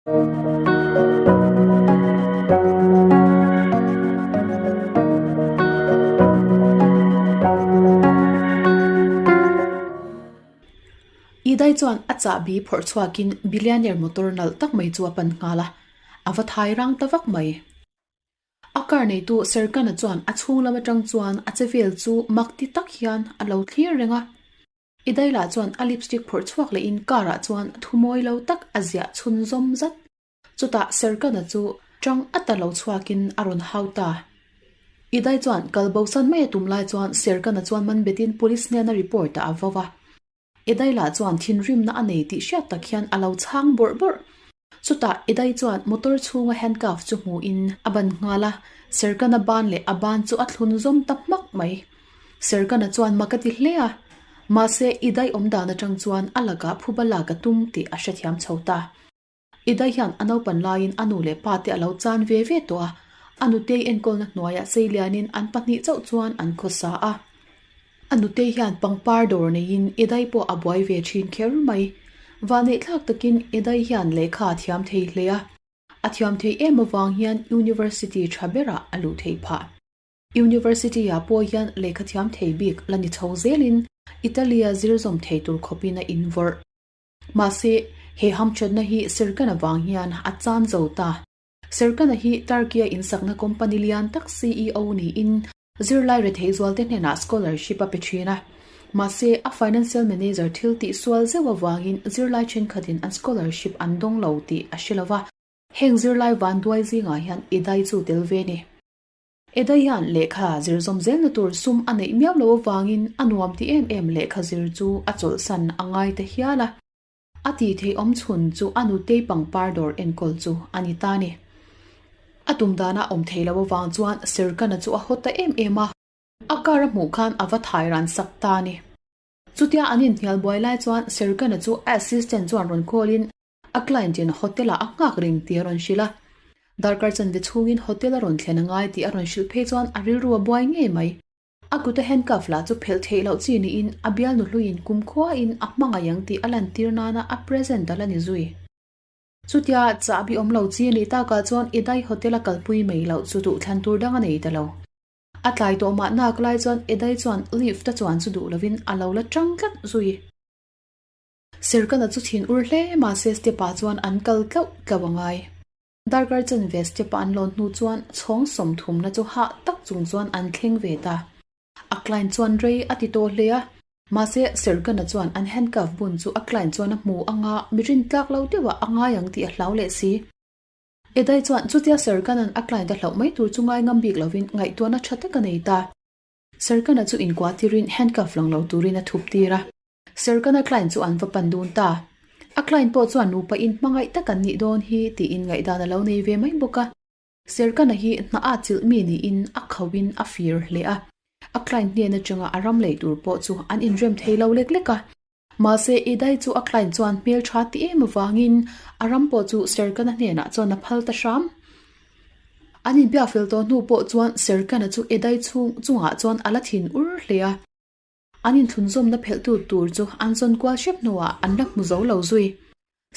Idai chuan a chahbi phawrh chhuakin billionaire motor nalh tak mai chu a pan nghal a, a va thai rang ta vak mai. A car neitu Serkana chuan a chhung lam atang chuan a che vel chu mak ti tak hian a lo thlir reng a. Idaila chuan a lipstick phawrh chhuak lehin car ah chuan thu mawi lo tak a ziah chhun zawm zat. Chutah Serkana chu tang a ta lo chhuakin a rawn hau ta. Idai chuan kal bosan mai a tum lai chuan Serkana chuan man betin police hnena report ah a vo a. Edaila chuan thinrimna a nei tih hriat tak hian a lo chhang bawrh bawrh. Chutah Edai chuan motor chhunga handcuff chu hmuhin a ban nghal a, Serkana ban leh a ban chu a thlun zawm ta hmak mai. Serkana chuan mak a ti hle a, mahse Edai awm dan atang chuan a lakah phuba lak a tum tih a hrethiam chho ta. Idai hian a naupan laiin a nu leh pa te a lo chan ve ve tawh a, a nutei enkawlna hnuaiah seilianin an pahnih chauh chuan an khawsa a. A nutei hian pangpar dawr neiin Idai pawh a buai ve thin kher mai. Vahneih thlak takin Idai hian lehkha a thiam thei hle a, a thiam thei em avang hian University tha berah a luh theih phah. University-ah pawh hian lehkha thiam thei bik la ni chho zelin Italy-a zir zawm thei tur khawpin a invawrh. Mahse, he hamthatna hi Serkan avang hian a chan zo ta. Serkan-a hi Turkey-a insakna company lian tak CEO niin zirlai rethei zualte hnenah scholarship a pe thin a. Mahse, a financial manager thil tih sual zeuh avangin zirlai thenkhatin an scholarship an dawng lo tih a hre lo va. Heng zirlai vanduai zingah hian Idai chu tel ve ni. Edai hian lehkha zir zawm zelna tur sum a neih miau lo avangin a nuam ti em em lehkha zir chu a chawlhsan a ngai ta hial a. A tih theih awm chhun chu a nutei pangpar dawr enkawl chu a ni ta ni. A tum dana awm thei lo avang chuan Serkana chu a haw ta em em a. A car a hmuh khan a va thai ran sak ta a ni. Chutia an inhnial buai lai chuan Serkana chu a assistant chuan rawn call in A client in hotel ah a nghak reng tih a rawn hrilh a. Darkar chanve chhungin hotel a rawn thlen a ngai tih a rawn hrilh phei chuan a rilru a buai ngei mai. A kuta handcuff lah chu phelh theih loh chi niin a bialnu hluiin kumkhuain a hmangaih ang tih a lantir nana a present a la ni zui. Chutia chahbi awm lo chi a nih takah chuan Edai hotel a kalpui mai loh chu duhthlan tur dang a nei ta lo. A tlai tawh mah nak lai chuan Edai chuan lift a chuan chu duh lovin a lo la tang tlat zui. Serkana chu thin ur hle mahse step ah chuan an kal tlauh tlauh a ngai. Darkar chanve step a an lawn hnu chuan chhawng sawmthumna chu hah tak chung chuan an thleng ve ta. A client chuan rei a ti tawh hle a, mahse Serkana chuan an handcuff bun chu a client chuan a hmu anga mi rintlak lo deuhah a ngai ang tih a hlau leh si. Edai chuan chutia Serkana'n a client a hlauh mai tur chu ngai ngam bik lovin ngaihtuahna tha tak a nei ta. Serkana chu inkuah tirin handcuff lang lo turin a thup tir a. Serkana client chu an va pan dun ta. A client pawh chuan nupa in hmangaih tak an nih dawn hi tiin ngaihdan a lo nei ve mai bawk a. Serkana hi hna a chilh mi niin a khauhin a fir hle a. A client hnen atanga a ram lei tur pawh chu an inrem thei lo lek lek a. Mahse Idai chu a client chuan hmel tha ti em avangin a ram pawh chu Serkana hnenah chuan a phal ta hram. An inbiak fel tawh hnu pawh chuan Serkana chu Idai chhung chungah chuan a la thin ur hle a. An inthlunzawmna phelhtu tur chu an zawn kual hrep hnuah an la hmu zo lo zui.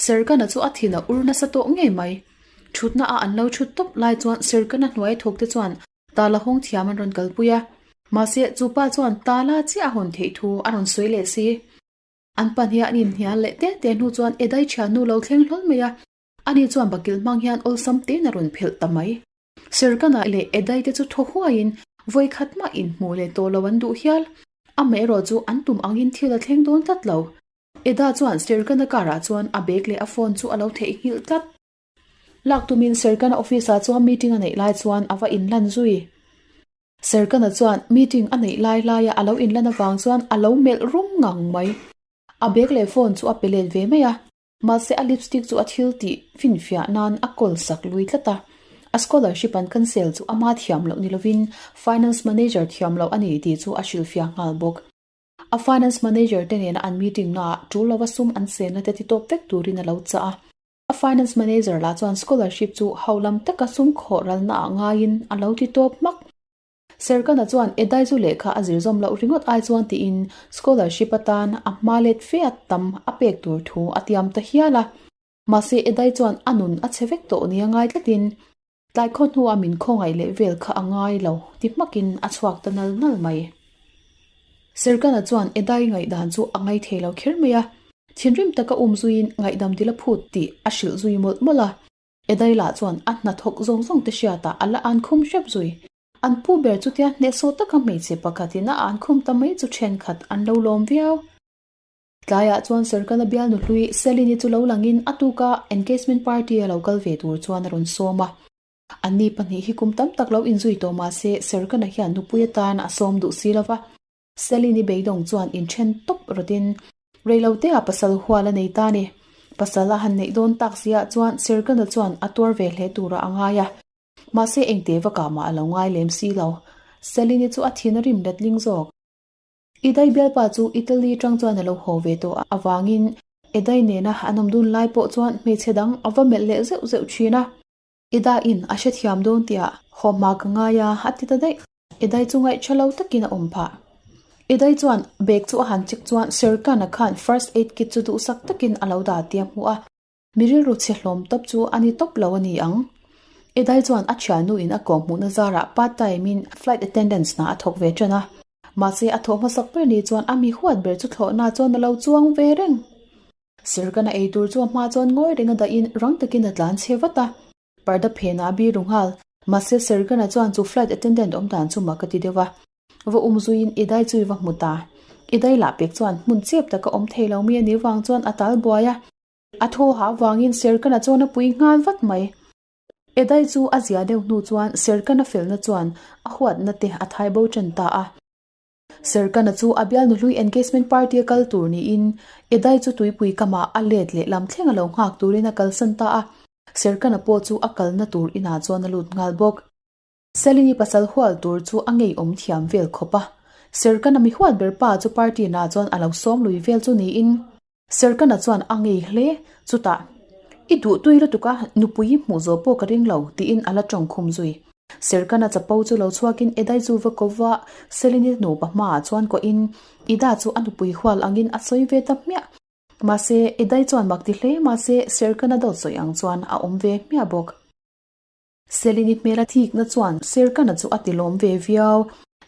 Serkana chu a thin a ur nasa tawh ngei mai. Thutna a an lo thut tawp lai chuan Serkana hnuai thawk te chuan tala hawng thiam an rawn kalpui a. Mahse, chu pa chuan tala chiah a hawn theih thu a rawn sawi leh si. An pahnih an inhnial leh te te hnu chuan Edai thiannu lo thleng hlawl mai a. Ani chuan bakilh hmang hian awlsam tein a rawn phelh ta mai. Serkana leh Edai te chu thaw huaiin vawi khat mah inhmuh leh tawh lo an duh hial. Amaherawh chu an tum angin thil a thleng dawn tlat lo. Eda chuan Serkana car ah chuan a bag leh a phone chu a lo theihnghilh tlat. Lak tumin Serkana office ah chuan meeting a neih lai chuan a va inlan zui. Serkana chuan meeting a neih lai laia a lo inlan avang chuan a lo melh rum ngang mai. A bag leh phone chu a pe let ve mai a. Mahse a lipstick chu a thil tih finfiah nan a kawl sak lui tlat a. A scholarship an cancel chu ama thiam loh ni lovin finance manager thiam loh a ni tih chu a hrilhfiah nghal bawk. A finance manager te nena an meeting naah tul lova sum an senna te ti tawp vek turin a lo chah a. A finance manager lah chuan scholarship chu haulam taka sum khawh ralna ah ngaiin a lo ti tawp hmak. Serkana chuan Edaizu lehkha a zir zawm loh ringawt ai chuan tiin scholarship atan a hma let fe a tam a pek tur thu a tiam ta hial a. Mahse Edai chuan a nun a che vek tawh nia ngai tlatin tlai khaw hnua min khawngaih leh vel kha a ngai lo ti hmakin a chhuak ta nal nal mai. Serkana chuan Edai ngaihdan chu a ngai thei lo kher mai a, thinrim taka um zuiin ngaihdam dil a phut tih a hrilh zui mawlh mawlh a. Edai lah chuan a hnathawk zawng zawng te hriatah a la an khum hrep zui. An pu ber chutia hnehsawh taka hmeichhe pakhatin a an khum ta mai chu thenkhat an lo lawm viau. Tlaiah chuan Serkana bialnu hlui Selini chu lo langin a tuka engagement party a lo kal ve tur chuan a rawn sawm a. Anni pahnih hi kum tam tak lo inzui tawh mah se Serkana hian nupui atan a sawm duh si lova. Selini beidawng chuan inthen tawp rawtin reiloteah pasal hual a nei ta ni. Pasal a han neih dawn tak siah chuan Serkana chuan a tuar ve hle turah a ngai a. Mahse engte vakah mah a lo ngai lem si lo. Selini chu a thin a rim letling zawk. Idai bialpa chu Italy tang chuan a lo haw ve tawh avangin Idai nena an awm dun lai pawh chuan hmeichhe dang a va melh leh zeuh zeuh thin a. Ida in a hrethiam dawn tiah haw hma ka ngai a, a ti ta daih. Idai chu ngaih tha lo takin a awm phah. Idai chuan bag chu a han check chuan Serkan-a khan first aid kit chu duhsak takin a lo dah tih a hmu a. Mi rilru chhe hlawm tawp chu a ni tawp lo a ni ang. Edai chuan a thiannu in a kawm hmuhna zarah part time in flight attendants hna a thawk ve tan a. Mahse a thawh hmasak ber ni chuan a mi huat ber chu thlawhna chuan a lo chuang ve reng. Sirkana ei tur chu a hma chuan ngawi reng a dahin rang takin a tlan chhe vat a. Parda phenah a biru nghal. Mahse Sergana chuan chu flight attendant awm dan chu mak a ti deuh a. Va um zuiin i dai chu i va hmu ta. I dai lah pek chuan hmun chep taka awm thei lo mi a nih vang chuan a tal buai a. A thaw hah vangin Sergana chuan a pui nghal vat mai. I dai chu a zia deuh hnu chuan Sergana felna chuan a huatna te a thai bo ṭan ta a. Serkana chu a bialnu hlui engagement party a kal tur niin Edai chu tuipui kamah a let leh lam thleng a lo nghak turin a kalsan ta a. Serkana pawh chu a kalna tur inah chuan a lut nghal bawk. Selini pasal hual tur chu a ngeiawm thiam vel khawp a. Serkana mi huat ber pa chu party nah chuan a lo sawm lui vel chu niin Serkana chuan a ngei hle. Chutah, I duh tui lutuk a, nupui i hmuh zawh pawh ka ring lo, tiin a la tawng khum zui. Serkana chapo chu lo chhuakin Edai chu va ko va, Selini nupa hmaah chuan kohin Ida chu a nupui hual angin a sawi ve ta hmiah. Mahse, Edai chuan mak ti hle mahse Serkana dawt sawi ang chuan a awm ve hmiah bawk. Selini hmela thikna chuan Serkana chu a tilawm ve viau.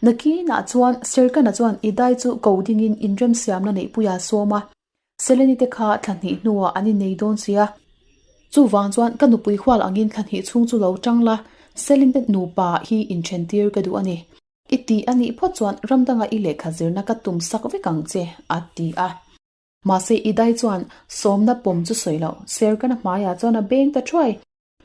Nakinah chuan Serkana chuan Idai chu ko dingin inremsiamna neihpuia a sawm a. Selini te kha thla hnih hnuah an innei dawn si a. Chuvang chuan ka nupui hual angin thla hnih chhung chu lo tang la, Selin te nupa hi inthentir ka duh a ni. I ti a nih phawt chuan ram danga i lehkha zirna ka tum sak vek ang che, a ti a. Mahse Idai chuan sawmna pawm chu sawi loh, Serkana hmaiah chuan a beng ta thuai.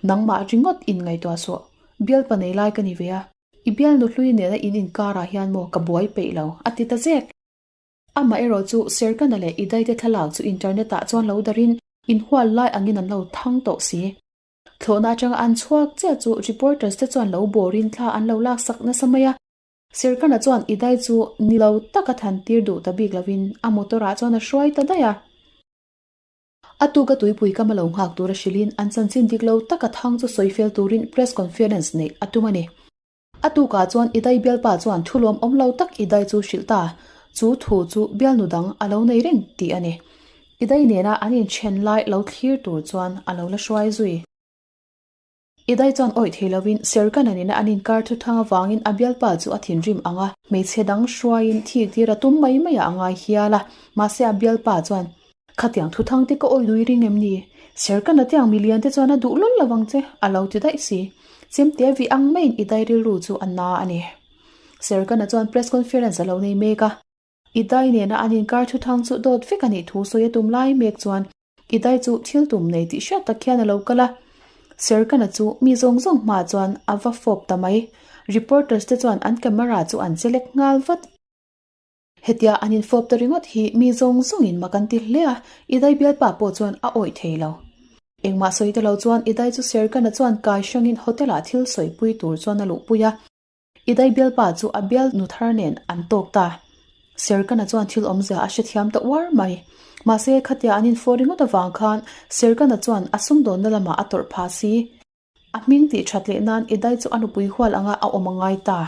Nangmah ringawt in ngaihtuah suh, bialpa nei lai ka ni ve a, i bialnu hlui nena in inkarah hian maw ka buai peih lo, a ti ta zek. Amah erawh chu Serkana leh Idaite thlalak chu internet ah chuan lo darin inhual lai angin an lo thang tawh si. Thlawhna atanga an chhuak chiah chu reporters te chuan lo bawrin thla an lo laksak nasa mai a. Serkana chuan Idai chu ni lo taka than tir duh ta bik lovin a motor ah chuan a hruai ta daih a. A tuka tuipui kam a lo nghak tur a hrilhin an chanchin dik lo taka thang chu sawi fel turin press conference neih a tum a ni. A tukah chuan Idai bialpa chuan thu lawm awm lo tak Idai chu hrilh ta, chu thu chu bialnu dang a lo nei reng tih a ni. Idai nena an inthen lai lo thlir tur chuan a lo la hruai zui. Idai chuan awih thei lovin Serkana nena an inkar thuthang avangin a bialpa chu a thinrim ang a, hmeichhe dang hruaiin thik tir a tum mai mai ah a ngai hial a, mahse a bialpa chuan, Khatiang thuthang te ka awih lui ring em ni? Serkana te ang milian te chuan a duh lul lo ang che, a lo ti daih si. Chemte vih ang maiin Idai rilru chu a na a ni. Serkana chuan press conference a lo nei mek a, Idai nena an inkar thuthang chu dawt vek a nih thu sawi a tum lai mek chuan Idai chu thil tum nei tih hriat tak hian a lo kal a, Serkana chu mi zawng zawng hmaah chuan a va fawp ta mai. Reporters te chuan an camera chu an che lek nghal vat. Hetia an infawp ta ringawt hi mi zawng zawngin mak an ti hle a, Idai bialpa pawh chuan a awih thei lo. Engmah sawi ta lo chuan Idai chu Serkana chuan kai hrangin hotel ah thil sawipui tur chuan a luhpui a. I dai bialpa chu a bial nu thar nen an tawk ta. Serkana chuan thil awmzia a hrethiam ta uar mai. Mahse, khatia an infawh ringawt avang khan Serkana chuan a sumdawnna lamah a tawrh phah si. A hming tih that leh nan I dai chu a nupui hual anga a awm a ngai ta.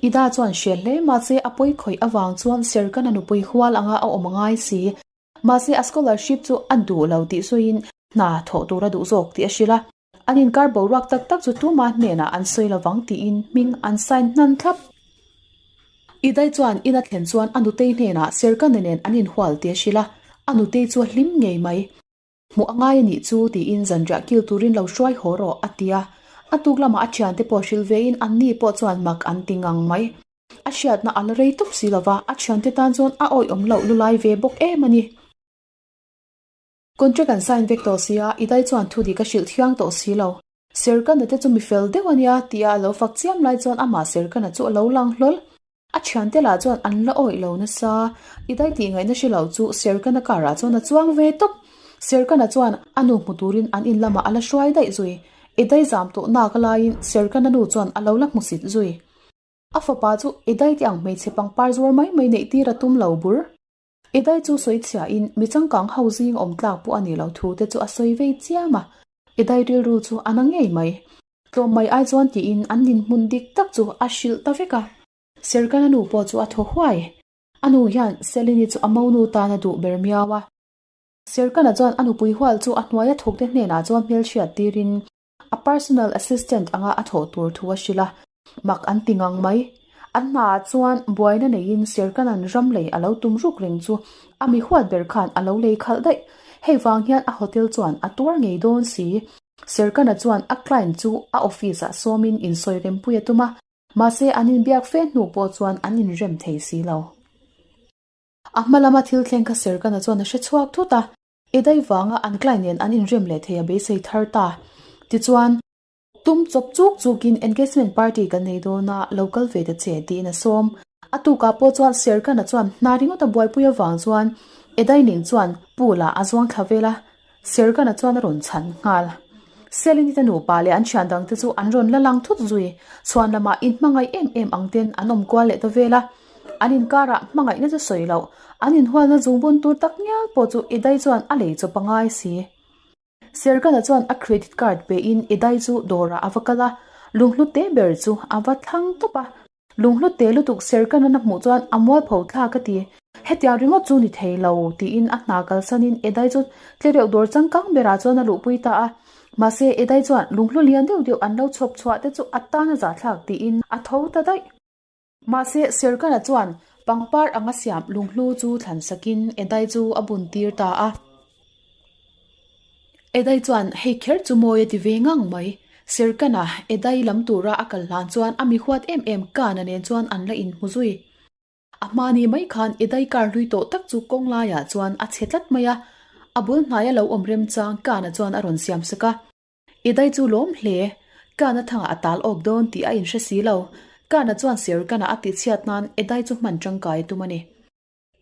Ida chuan hre hle mahse a pawi khawih avang chuan Serkana nupui hual anga a awm a ngai si. Mahse, a scholarship chu a duh lo tih sawiin. Hna thawh tur a duh zawk tih a hrilh a. An inkar boruak tak tak chu tuma hnenah an sawi lovang tiin hming an sign hnan thlap. Idai chuan in a thlen chuan a nutei hnenah Serkana nen an inhual tih a hrilh a, a nutei chu a hlim ngei mai. Hmuh a ngai a nih chu tiin zanriah kil turin lo hruai haw rawh a ti a. A tuk lamah a thiante pawh hrilh vein anni pawh chuan mak an ti ngang mai. A hriatna a la rei tawp si lova, a thiante tan chuan a awihawm loh lulai ve bawk em a ni. Contract an sign vek tawh si a, Idai chuan thu dik a hrilh thiang tawh si lo. Serkana te chu mi fel deuh a nia tia a lo fak chiam lai chuan amah Serkana chu a lo lang hlawl. A thiante lah chuan an la awih lo nasa. Idai tih ngaihna hre lo chu Serkana car ah chuan a chuang ve tawp. Serkana chuan a nu hmu turin an in lamah a la hruai daih zui. Idai zam tawh nak laiin Serkana nu chuan a lo la hmusit zui. A fapa chu Idai te ang hmeichhe pangpar zuar mai mai neih tir a tum lo bur. Edai chu sawi chhiahin mi changkang ho zing awm tlak pawh a nih loh thu te chu a sawi vei chiam a, Edai rilru chu a na ngei mai. Tlawm mai ai chuan tiin an dinhmun dik tak chu a hrilh ta vek a. Serkana nu pawh chu a thaw huai. A nu hian Selini chu a monu tan a duh ber miau a. Serkana chuan a nupui hual chu a hnuaia thawkte hnenah chuan hmelhriat tirin A personal assistant anga a thawh tur thu a hrilh a, mak an ti ngang mai. An hnaah chuan buaina neiin Serkanan ram lei a lo tum ruk reng chu a mi huat ber khan a lo lei khalh daih. Hei vang hian a hotel chuan a tuar ngei dawn si. Serkana chuan a client chu a office ah sawmin insawi rempui a tum a, mahse an inbiak fe hnu pawh chuan an inrem thei si lo. A hma lama thil thleng kha Serkana chuan a hre chhuak thut a, I dai vanga an client nen an inrem leh thei a beisei thar ta. Tichuan, tum chawp chuk chukin engagement party kan nei dawn a, lo kal ve ta che tiin a sawm. A tukah pawh chuan Serkana chuan hna ringawt a buaipui avang chuan Edai ning chuan pool ah a zuang thla vel a, Serkana chuan a rawn chhan nghal. Selini te nupa leh an thian dangte chu an rawn la lang thut zui. Chhuan lamah inhmangaih em em ang ten an awm kual leh ta vel a. An inkarah hmangaihna chu sawi loh, an inhualna zungbun tur tak ngial pawh chu Idai chuan a lei chawp a ngai si. Serkana chuan a credit card pein Idai chu dawrah a va kal a, lunghlu te ber chu a va thlang tawp a. Lunghlu te lutuk Serkana hmuh chuan a mualpho thlak a ti. Hetiang ringawt chu ni thei lo, tiin a hna kalsanin Edai chu tlereuh dawr changkang berah chuan a luhpui ta a. Mahse, Edai chuan lunghlu lian deuh deuh an lo chhawp chhuah te chu a tan a zahthlak tiin a tho ta daih. Mahse, Serkana chuan pangpar anga siam lunghlu chu thlan sakin Edai chu a bun tir ta a. Edai chuan hei kher chu mawi a ti ve ngang mai. Serkana Edai lam tura a kal hlan chuan a mi huat em em Kana nen chuan an la inhmu zui. A hmani mai khan Edai kar hlui tawh tak chu kawng laiah chuan a chhe tlat mai a, a bul hnaia lo awm remchang Kana chuan a rawn siam sak a. Edai chu lawm hle. Kana thangah a tal awk dawn tih a inhre si lo. Kana chuan Serkana a tihchhiat nan Edai chu hman tangkai a tum a ni.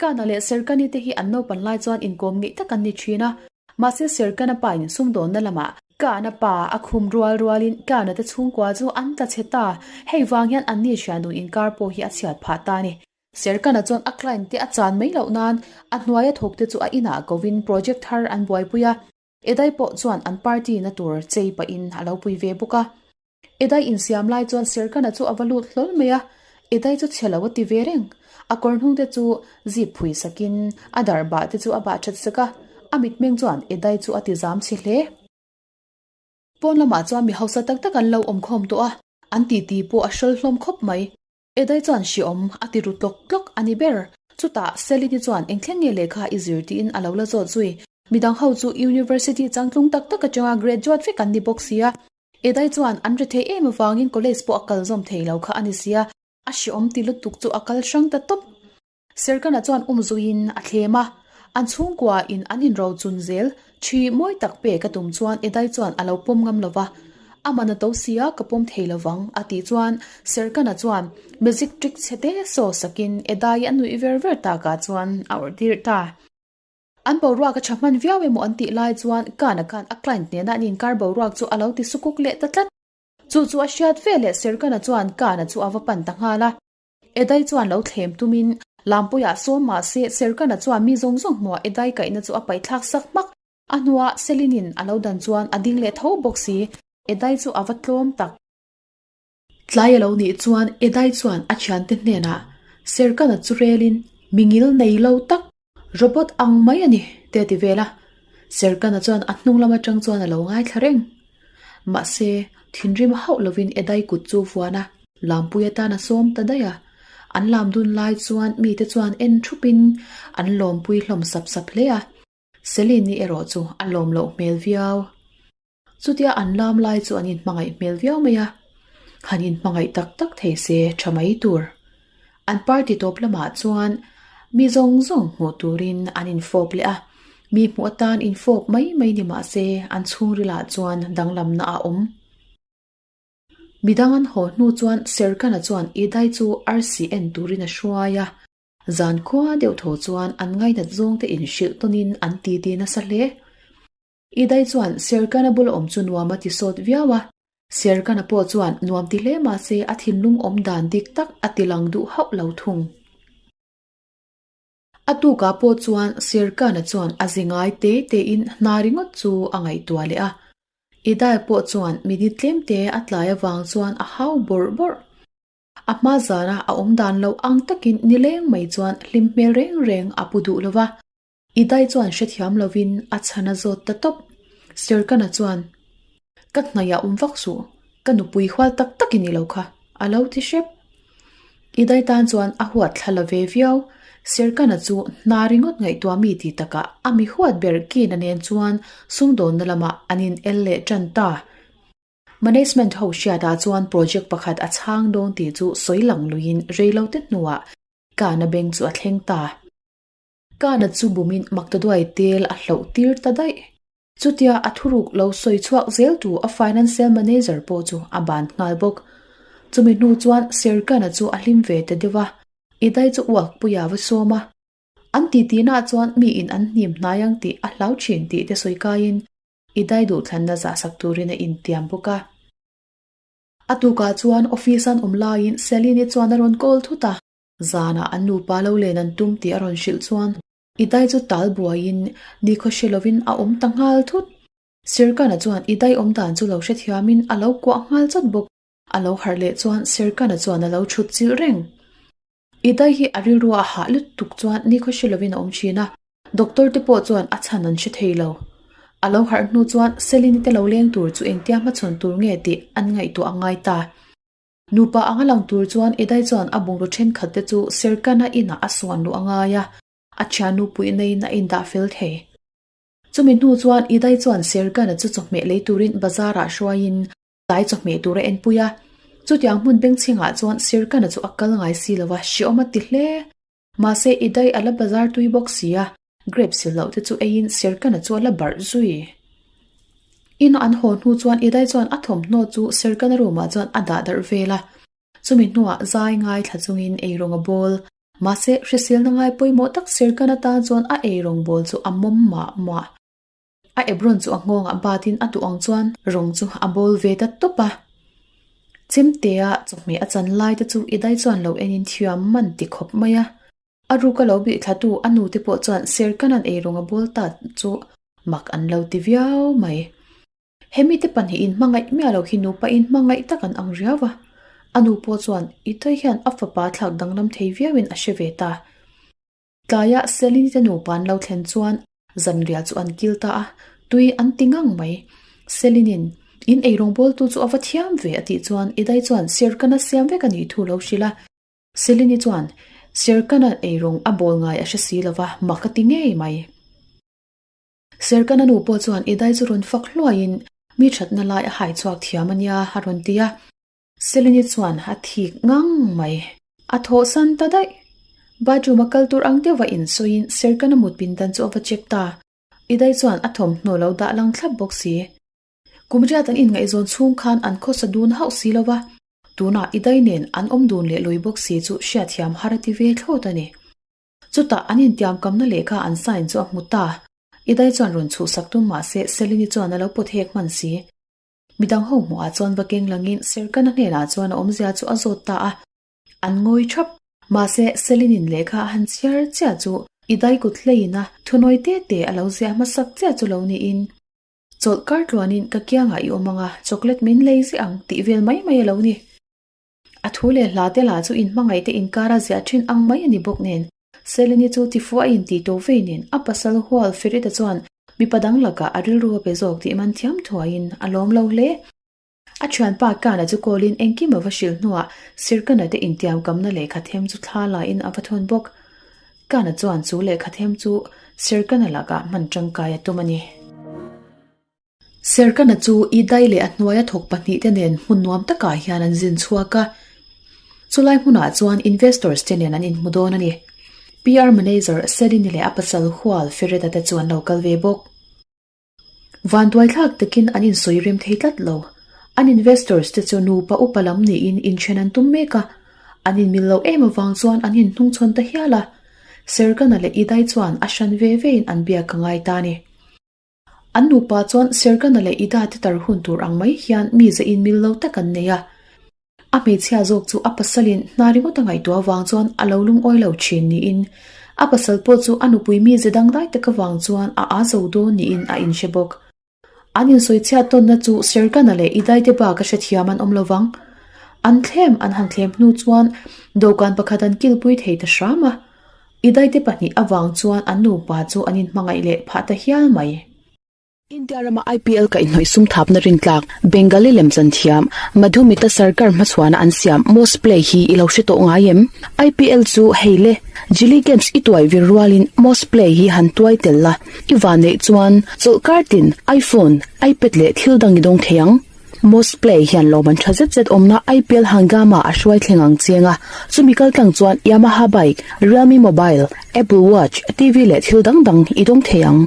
Kana leh Serkani te hi an naupan lai chuan inkawm ngeih tak an ni thin a, mahse Serkana pa in sumdawnna lamah Kana pa a khum rual rualin Kana te chhungkua chu an tla chhe ta, hei vang hian anni hrianun inkar pawh hi a chhiat phah ta a ni. Serkana chuan a client te a chan mai loh nan a hnuaia thawk te chu a inah kovin project thar an buaipui a, Edai pawh chuan an party na tur chei pahin a lo pui ve bawk a. Edai insiam lai chuan Serkana chu a va lut hlawl mai a, Edai chu chhe lo a ti ve reng. A kawr hnung te chu zip phui sakin a dar bah te chu a bah that sak a, a mitmeng chuan Edai chu a ti zam chhe hle. Pawn lamah chuan mi hausa tak tak an lo awm khawm tawh a, an titi pawh a hrawl hlawm khawp mai. Edai chuan hriawm a ti ru tlawk tlawk a ni ber. Chutah Selini chuan eng thleng nge lehkha i zir tiin a lo la zawt zui. Midang ho chu University changtlung tak tak atanga graduate vek an ni bawk sia. Edai chuan an ri thei em avangin college pawh a kal zawm thei lo kha a ni sia. A hriawm ti lutuk chu a kal hrang ta tawp. Serkana chuan um zuiin a thlem a, an chhungkua in an inro chun zel thi mawi tak pek a tum chuan Edai chuan a lo pawm ngam lo va, A man a to sia ka pawm thei lo vang a tih chuan Serkana chuan magic trick chhe te saw sakin Edai a nuih ver ver takah chuan a awrh tirh ta. An boruak a tha hman viau emaw an tih lai chuan Kana khan a client nena an inkar boruak chu a lo ti sukuk leh ta tlat. Chu chu a hriat veleh Serkana chuan Kana chu a va pan ta nghal a. Edai chuan lo thlem tumin Lampuiah sawm mah se Serkana chuan mi zawng zawng hmuah Edai kaihna chu a paihthlak sak hmak. A hnuah Selinin a lo dan chuan a ding leh tho bawk si. Edai chu a va tlawm tak. Tlai a lo nih chuan Edai chuan a thiante hnenah Serkana chu relin mi ngil nei lo tak, robot ang mai a ni, te a ti vel a. Serkana chuan a hnung lam atang chuan a lo ngaithla reng. Mahse, thinrim hauh lovin Edai kut chu vuan a, lampui atan a sawm ta daih a. An lam dun lai chuan mite chuan en thupin an lawmpui hlawm sap sap hle a. Selini erawh chu a lawm loh hmel viau. Chutia an lam lai chu an inhmangaih hmel viau mai a, han inhmangaih tak tak thei se tha mai tur. An party tawp lamah chuan mi zawng zawng hmuh turin an infawp leh a, mi hmuh atan infawp mai mai ni mah se an chhungrilah chuan danglamna a awm. Midang an haw hnu chuan Serkana chuan Idai chu arsi en turin a hruai a, zan khua deuh tho chuan an ngainat zawngte inhrilh tawnin an titi nasa hle. Idai chuan Serkana bula awm chu nuam a ti sawt viau a, Serkana pawh chuan nuam ti hle mah se a thinlung awm dan dik tak a ti lang duh hauh lo thung. A tukah pawh chuan Serkana chuan a zi ngai te tein hna ringawt chu a ngaihtuah leh a, Idai pawh chuan minute tlem te a tlai avang chuan a hau bawrh bawrh. A hma zana a awm dan lo ang takin nileng mai chuan hlim hmel reng reng a pu duh lo va. I dai chuan hrethiam lovin a chhan a zawt ta tawp. Sirkana chuan, Ka hnaihah awm vak suh, ka nupui hual tak tak i ni lo kha, a lo ti hrep. I dai tan chuan a huat thla la ve viau. Sirkana chu hna ringawt ngaihtuah mi ti takah a mi huat ber Kina nen chuan sumdawnna lamah an in el leh tan ta. Management ho hriatah chuan project pakhat a chhang dawn tih chu sawi lang luiin reilote hnuah Kana beng chu a thleng ta. Kana chu bumin maktaduai tel a hloh tir ta daih. Chutia a thuruk lo sawi chhuak zel tu a financial manager pawh chu a ban nghal bawk. Chumi hnu chuan Sir Kana chu a hlim ve ta deuh a, Idai chu uakpuia va sawm a. An titi-na chuan miin an hnim hnai ang tih a hlau thin tih te sawi kaiin Idai duhthlanna zahsak turin a intiam bawk a. A tukah chuan office an awm laiin Celine-i chuan a rawn call thut a. Zanah an nupa lo len an tum tih a rawn hrilh chuan Idai chu tal buaiin nikhaw hre lovin a awm ta nghal thut. Sirkana chuan Idai awm dan chu lo hrethiamin a lo kuah nghal chawt bawk. A lo harh leh chuan Sirkana chuan a lo thut chilh reng. Idai hi a rilru a hah lutuk chuan nikhaw hre lovin a awm thin a, doctor te pawh chuan a chhan an hre thei lo. A lo harh hnu chuan Selini te lo leng tur chu engtia hmachhawn tur nge tih an ngaihtuah a ngai ta. Nupa anga lang tur chuan Edai chuan a bungraw thenkhat te chu Serkana inah a suan luh a ngai a, a thiannu puihna in a indah fel thei. Chumi hnu chuan Edai chuan Serkana chu chawhmeh lei turin bazar ah hruaiin tlai chawhmeh tur a enpui a. Chutiang hmun bengchhengah chuan Serkana chu a kal ngai si lo a, hreawm a ti hle. Mahse Idai a la bazar tui bawk si a, grape sil loh te chu eiin Serkana chu a la barh zui. Ina an haw hnu chuan Idai chuan a thawmhnaw chu Serkana room ah chuan a dah darh vel a, chumi hnuah zai ngaithla chungin eirawng a bawl. Mahse hriselna ngai pawimawh tak Serkana tan chuan a eirawng bawl chu a mawm mah mah. A apron chu a nghawngah batin a duh ang chuan rawng chu a bawl ve ta tawp a. Chemtea chawhmeh a chan lai te chu Idai chuan lo enin thiam man ti khawp mai a. A ruka lo bih thlatu a nute pawh chuan Serkanan eirawng a bawl ta chu mak an lo ti viau mai. Hemi te pahnihin hmangaih miah lo hi nupa in hmangaih tak an ang riau a. A nu pawh chuan Idai hian a fapa thlak danglam thei viauin a hre ve ta. Tlaiah Selini te nupa an lo thlen chuan zanriah chu an kil ta a, tui an ti ngang mai. Selinin, In eirawngbawltu chu a va thiam ve a tih chuan Idai chuan Serkana siam vek a nih thu lo hrilh a. Selini chuan, Serkana eirawng a bawl ngai a hre si lo va, mak a ti ngei mai. Serkana nu pawh chuan Idai chu rawn fak hluaiin, Mi thatna lai a hai chhuak thiam a nia a rawn ti a. Selini chuan a thik ngang mai. A thawhsan ta daih. Bathroom a kal tur ang deuha insawiin Serkana mut pindan chu a va check ta. Idai chuan a thawmhnaw lo dah lang thlap bawk si. Kum riat an inngaihzawn chhung khan an khawsa dun hauh si lo va, tunah Idai nen an awm dun leh lui bawk si chu hriatthiam har a ti ve thlawt a ni. Chutah an intiamkamna lehkha an sign chu a hmu ta. Idai chuan rawn chhuhsak tum mah se Selini chuan a lo pawt hek hman si. Midang ho hmuhah chuan va keng langin Serkana hnenah chuan a awmzia chu a zawt ta a, an ngawi thap. Mahse, Selinin lehkha a han chhiar chiah chu i daikut hleiin a thunawi te te a lo ziah hmasak chiah chu lo niin, Chawlh kar tluanin ka kiangah i awm ang a, chocolate min lei ziah ang tih vel mai mai a lo ni. A thu leh hla te lah chu inhmangaih te inkara ziah thin ang mai a ni bawk nen, Selini chu tifuh a intih tawh vei nen a pasal hual Ferita chuan. Mipa dang lakah a rilru a pe zawk tih man thiam thuaiin a lawm lo hle. A thianpa Kana chu call-in engkim a va hrilh hnuah Sirkana te intiamkamna lehkha them chu thla laiin a va thawn bawk. Kana chuan chu lehkha them chu Sirkana lakah hman tangkai a tum a ni. Serkana chu i dai leh a hnuaia thawk pahnihte nen hmun nuam takah hian an zin chhuak a. Chulai hmunah chuan investors te nen an inhmu dawn a ni. PR manager Selini leh a pasal hual Fereta te chu an lo kal ve bawk. Vanduaithlak takin an insawi rem thei tlat lo. An investors te chu nupa upa lam niin inthen an tum mek a. An inmil loh em avang chuan an inhnungchhawn ta hial a. Serkana leh Idai chuan a hran ve vein an biak ka ngai ta a ni. An nupa chuan Serkana leh Ida te tar hun tur ang mai hian mi ze inmil lo tak an nei a. A hmeichhia zawk chu a pasalin hna ringawt a ngaihtuah avang chuan a lo lungawi lo thin niin a pasal pawh chu a nupui mi ze dangdai tak avang chuan a aa zo dawn niin a inhre bawk. An insawichhiat tawnna chu Serkana leh Idai te bak a hrethiam an awm lo vang. An thlem an han thlem hnu chuan dawhkan pakhat an kilpui thei ta hram a. I daite pahnih avang chuan an nupa chu an inhmangaih leh phah ta hial mai. India rama IPL kaihhnawih sum thapna rintlak Bengali lemchan thiam Madhumita Sarkar hmachhuana an siam Most Play hi i lo hre tawh ngai em? IPL chu hei le, Jili Games i tuai vir rualin Most Play hi han tuai tel la, i vanneih chuan chawlhkar tin iPhone, iPad leh thil dang i dawng thei ang. Most Play hian lawm an tha zet zet awmna IPL Hangama a hruai thleng ang chiang a, chumi kal tlang chuan Yamaha bike, Realme mobile, Apple watch, TV leh thil dang dang i dawng thei ang.